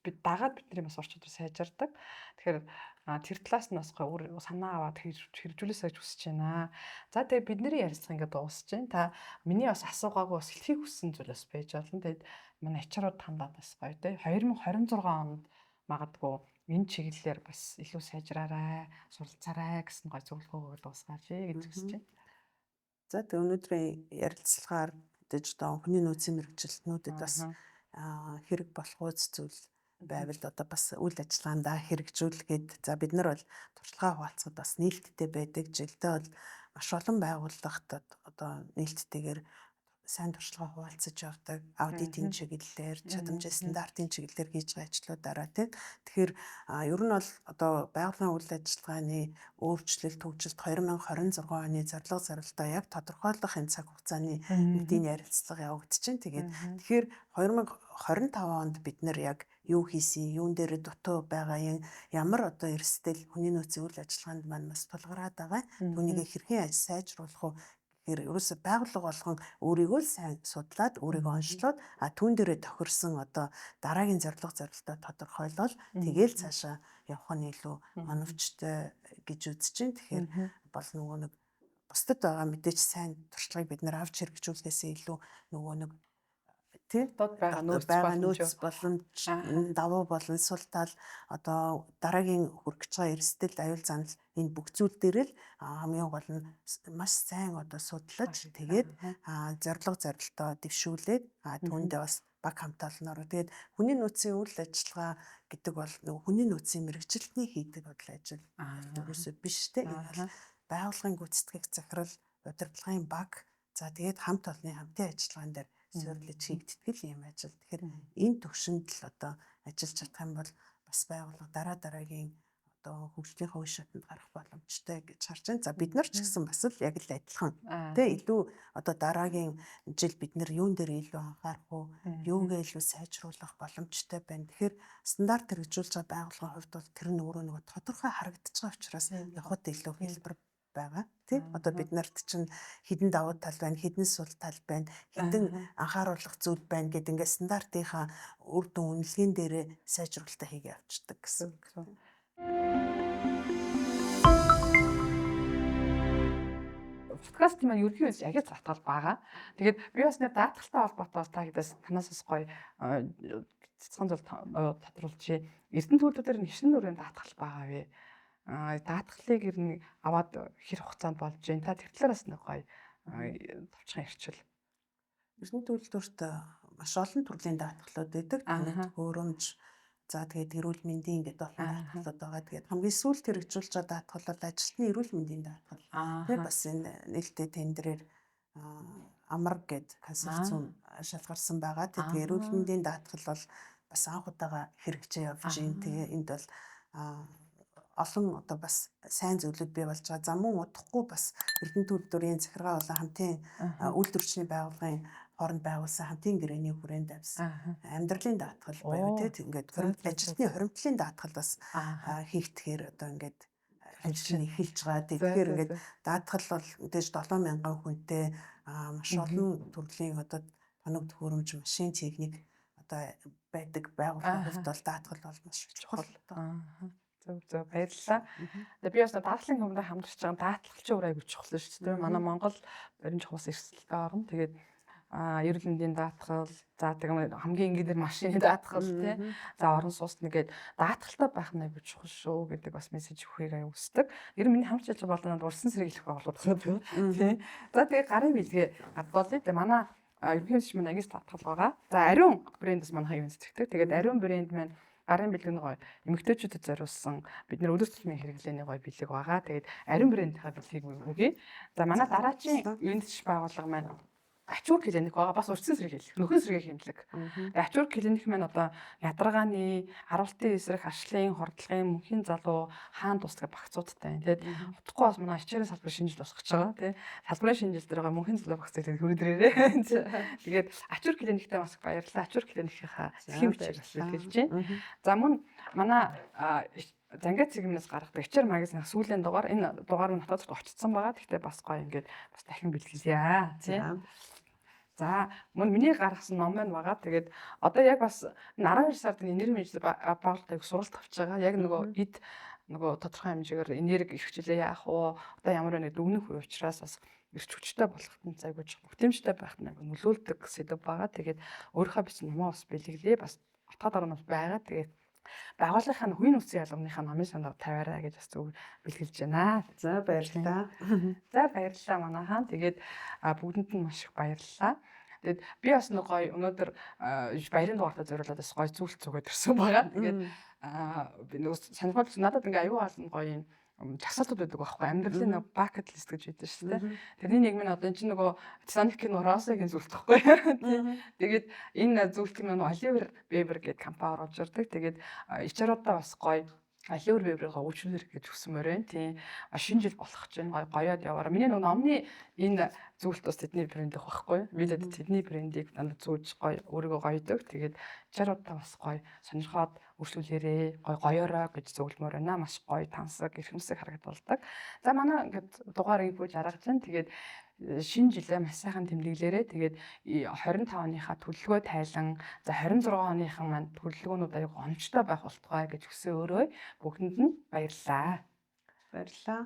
Бид дагаад бидний бас ур чадвар сайжирдаг. Тэгэхээр тэр талаас нь бас гоё өөр санаа аваад хэрэгжүүлээсэй гэж хүсэж байна. За тэгээ бидний ярилцлага ингээд дуусч байна. Та миний бас асуугаагүй бас хэлхийг хүссэн зүйл бас байж болно. Тэгээд манай HR-ууд хандаад бас гоё тий. 2026 онд магадгүй энэ чиглэлээр бас илүү сайжраарай, суралцаарай гэсэн гоё зөвлөгөөгөө дуусгаач гэж хүсэж байна. За тэгээ өнөөдрийн ярилцлагаар мэдээж одоо хүний нөөцийн мэргэжилтнүүдэд бас хэрэг болох үз зүйл байвал одоо бас үйл ажиллагаандаа хэрэгжүүлэхэд, за бид нар бол туршлагаа хуваалцахад бас нээлттэй байдаг. Жилдээ бол маш олон байгууллагад одоо нээлттэйгээр сайн туршлага хуваалцаж явдаг. Аудитын чиглэлээр, чадамжийн стандартын чиглэлээр хийж байгаа ажлуудаараа тийм. Тэгэхээр ер нь бол одоо байгууллагын үйл ажиллагааны өөрчлөлт, хөгжилт 2026 оны зорилго зорилтоо яг тодорхойлох энэ цаг хугацааны мэдээний ярилцлага явагдчихэв. Тэгээд тэгэхээр 2025 онд бид нар яг юу хийсэн, юун дээр дутуу байгаа юм, ямар одоо эрсдэл хүний нөөцийн үйл ажиллагаанд маань бас тулгараад байгаа. Түүнийг хэрхэн сайжруулах уу гэхээр ерөөсө байгууллага болгон өөрийгөө л сайн судлаад, өөрийгөө онцлоод, түүн дээрээ тохирсон одоо дараагийн зорилго зорилтоо тодорхойлол тэгээл цаашаа явах нь илүү оновчтой гэж үзэж чинь. Тэгэхээр бол нөгөө нэг бусдад байгаа мэдээж сайн туршлагыг бид нар авч хэрэгжүүлэхээсээ илүү нөгөө нэг тий Дотоод байгаа нөөц боломж, давуу болон сул тал, одоо дараагийн хүрэх гэж байгаа эрсдэл, аюул занал, энэ бүх зүйл дээр л хамгийн гол нь маш сайн одоо судлаж, тэгээд зорилго зорилтоо дэвшүүлээд, түүндээ бас баг хамт олноор. Тэгээд хүний нөөцийн үйл ажиллагаа гэдэг бол нөгөө хүний нөөцийн мэргэжилтний хийдэг бодол ажил ерөөсөө биш те. Энэ бол байгууллагын гүйцэтгэх захирал, удирдлагын баг, за тэгээд хамт олонны хамтын ажиллагаан дээр суйрлаж хийгддэг юм ажил. Тэгэхээр энэ төвшөнд л одоо ажиллаж чадах юм бол бас байгууллага дараа дараагийн одоо хөгжлийнхөө үе шатанд гарах боломжтой гэж харж байна. За бид нар ч гэсэн бас л яг л адилхан. Тэ илүү одоо дараагийн жил бид нар юун дээр илүү анхаарах уу, юугээ илүү сайжруулах боломжтой байна. Тэгэхээр стандарт хэрэгжүүлж байгаа байгууллагын хувьд бол тэр нь өөрөө нөгөө тодорхой харагдаж байгаа учраас явхад илүү хэлбэр байгаа. Тий? Одоо бид нарт чинь хэдэн давуу тал байна, хэдэн сул тал байна, хэдэн анхааруулах зүйл байна гэдэг ингээд стандартынхаа үр дүн үнэлгээнд дээрээ сайжруулалтаа хийгээ явцдаг гэсэн. Подкаст маань ерөнхийдөө яг л татгал байгаа. Тэгээд би бас нэр даатгалтай холбоотой бас та гэдээс танаас бас гоё цэцхэн зүйл тодруулчихъя. Эрдэнэ төлөвлөлтөөр нь хичнээн нүрийн даатгал байгаа вэ? Даатгалыг ер нь аваад хэр хугацаанд болж байна? Та тэр талаараас нэг гоё товчхон ярьчвал. Эрдэнэ төлөвлөлтөөрт маш олон төрлийн даатгалууд байдаг. Тоног төхөөрөмж, за тэгээд эрүүл мэндийн гэдэг олон даатгалууд байгаа. Тэгээд хамгийн сүүлд хэрэгжүүлж байгаа даатгал бол ажилтны эрүүл мэндийн даатгал. Тэгээд бас энэ нээлттэй тендерээр амар гэд консорциум шалгарсан байгаа. Тэгээд эрүүл мэндийн даатгал бол бас анх удаага хэрэгжээ явж байна. Тэгээ энд бол олон одоо бас сайн зүйлүүд бий болж байгаа. За мөн удахгүй бас Эрдэнэ төлөвлөрийн захиргаа болон хамтын үйлдвэрчний байгууллагын хооронд байгуулсан хамтын гэрээний хүрээнд авсан амьдралын даатгал буюу тийм ингээд ажилтны хоримтлын даатгал бас хийгдэхээр одоо ингээд ажил нь эхэлж байгаа. Тэгэхээр ингээд даатгал бол мэдээж 7000 хүнтэй маш олон төрлийн одоо тоног төхөөрөмж, машин техник одоо байдаг байгууллагын хувьд бол даатгал бол маш чухал. Зөв зөв, баярлалаа. Тэгээ би бас даатгалын хүмүүстээ хамтарч байгаа даатгалчийн үр аягүй чухал шүү дээ. Манай Монгол барин чухал эрсдэлтэй орно. Тэгээд эрүүл мэндийн даатгал, за тэгээ хамгийн энгийнээр машины даатгал тий. За орон сууцны гээд даатгалтай байх нь аягүй чухал шүү гэдэг бас мессеж өгөхийг аягүй хүсдэг. Ер нь миний хамт ажиллаж байгаа болоод урсан сэргийлэх байгууллага тий. За тэгээ гарын бэлгээ гадгуулъя. Тэгээ манай ерөнхийдөө маань ангис даатгал байгаа. За ариун брэнд бас манай юм сэтгэдэг. Тэгээд ариун брэнд маань гарын бэлэг нь гоё эмэгтэйчүүдэд зориулсан бид нэр өдөр тутмын хэрэглээний гоё бэлэг байгаа. Тэгээд ариун брэндийнхаа бэлгийг өгье. За манай дараачийн юунч байгууллага маань Ачуур клиник байгаа. Бас урьдчилан сэргийлэх, нөхөн сэргээх эмнэлэг. Ачуур клиник маань одоо ядаргааны, харуултын эсрэг, харшлын, хордлогын, мөнхийн залуу, хаан тусдаг багцуудтай байна. Тэгээд утгагүй бас манай хичээлийн салбар шинжил босгож байгаа тий. Салбарын шинжил дээр байгаа мөнхийн залуу багцыг тэгээд хүрээд ирээрээ. Тэгээд Ачуур клиниктэй бас баярлалаа. Ачуур клиникийнхаа схем бичиг бас хэлж байна. За мөн манай Зангаа цэгмнээс гаргадаг HR магазины сүүлийн дугаар, энэ дугаар нь хотод очсон байгаа. Гэхдээ бас гоё ингээд бас дахин бэлгэлье. Тий. За, мөн миний гаргасан ном маань байгаа. Тэгээд одоо яг бас 12 сард энерги менежер байгууллагыг сургалт авч байгаа. Яг нөгөө эд нөгөө тодорхой хэмжээгээр энерги эрхчлээ яах вэ? Одоо ямар нэг дүгнэх үе учраас бас эрч хүчтэй болоход нь айгүй чухал. Бүтэмжтэй байхад нь айгүй нөлөөлдөг сэдэв байгаа. Тэгээд өөрийнхөө бичсэн номоо бас бэлгэлээ. Бас отгоо дараа нь байгаа. Тэгээд байгууллагынхаа хувийн үсгийн албаныхаа номын сандаа тавиарай гэж бас зөв бэлгэлж байна. За, баярлалаа. За, баярлалаа манайхан. Тэгээд бүгдэнд нь маш их баярлалаа. Тэгээд би бас нэг гоё өнөөдөр баярын дугаартаа зориулаад бас гоё зүйлт зүгээд ирсэн байгаа. Тэгээд би нэг сонирхол надад ингээ аюу олон гоё юм жагсаалтууд байдаг байхгүй, амьдралын нэг bucket list гэж байдаг шүү дээ. Тэрний нэг минь одоо энэ чинь нөгөө Titanic-ийн Rose-гийн зүйлт байхгүй. Тэгээд энэ зүйлт нь Oliver Weber гэдэг компани оруулж ирдэг. Тэгээд HR-уудаа бас гоё Oliver Weber-ийн хөгжүүлэр гэж хүсмээр байна. Тийм. Шинэ жил болох чинь гоё гоёод яваараа. Миний нөгөө номны энэ зүйлт бас тэдний брэнд их байхгүй. Би тэдний брендийг дандаа зүүж гоё өөрийгөө гоёдог. Тэгээд HR-уудаа бас гоё сонирхоод өршлүүлээрээ, гоё гоёорой гэж зөвлөмөр байна. Маш гоё тансаг, эрхэмсэг харагдуулдаг. За, манай ингээд дугаар ийгүүж аргаж байна. Тэгээд шинэ жилээ маш сайхан тэмдэглээрээ. Тэгээд 25 оныхаа төлөвлөгөө тайлан, за, 26 оныхан маань төлөвлөгөөнүүд аягүй оновчтой байх болтугай гэж хүсээ өрөөе. Бүгдэнд нь баярлалаа. Баярлалаа.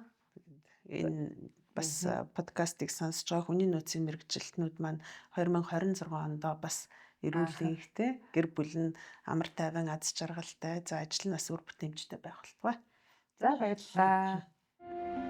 Энэ бас подкастыг сонсож байгаа хүний нөөцийн мэргэжилтнүүд маань 2026 онд бас эрүүл энхтэй, гэр бүл нь амар тайван, аз жаргалтай, за, ажил нь бас үр бүтээмжтэй байх болтугай. За, баярлалаа.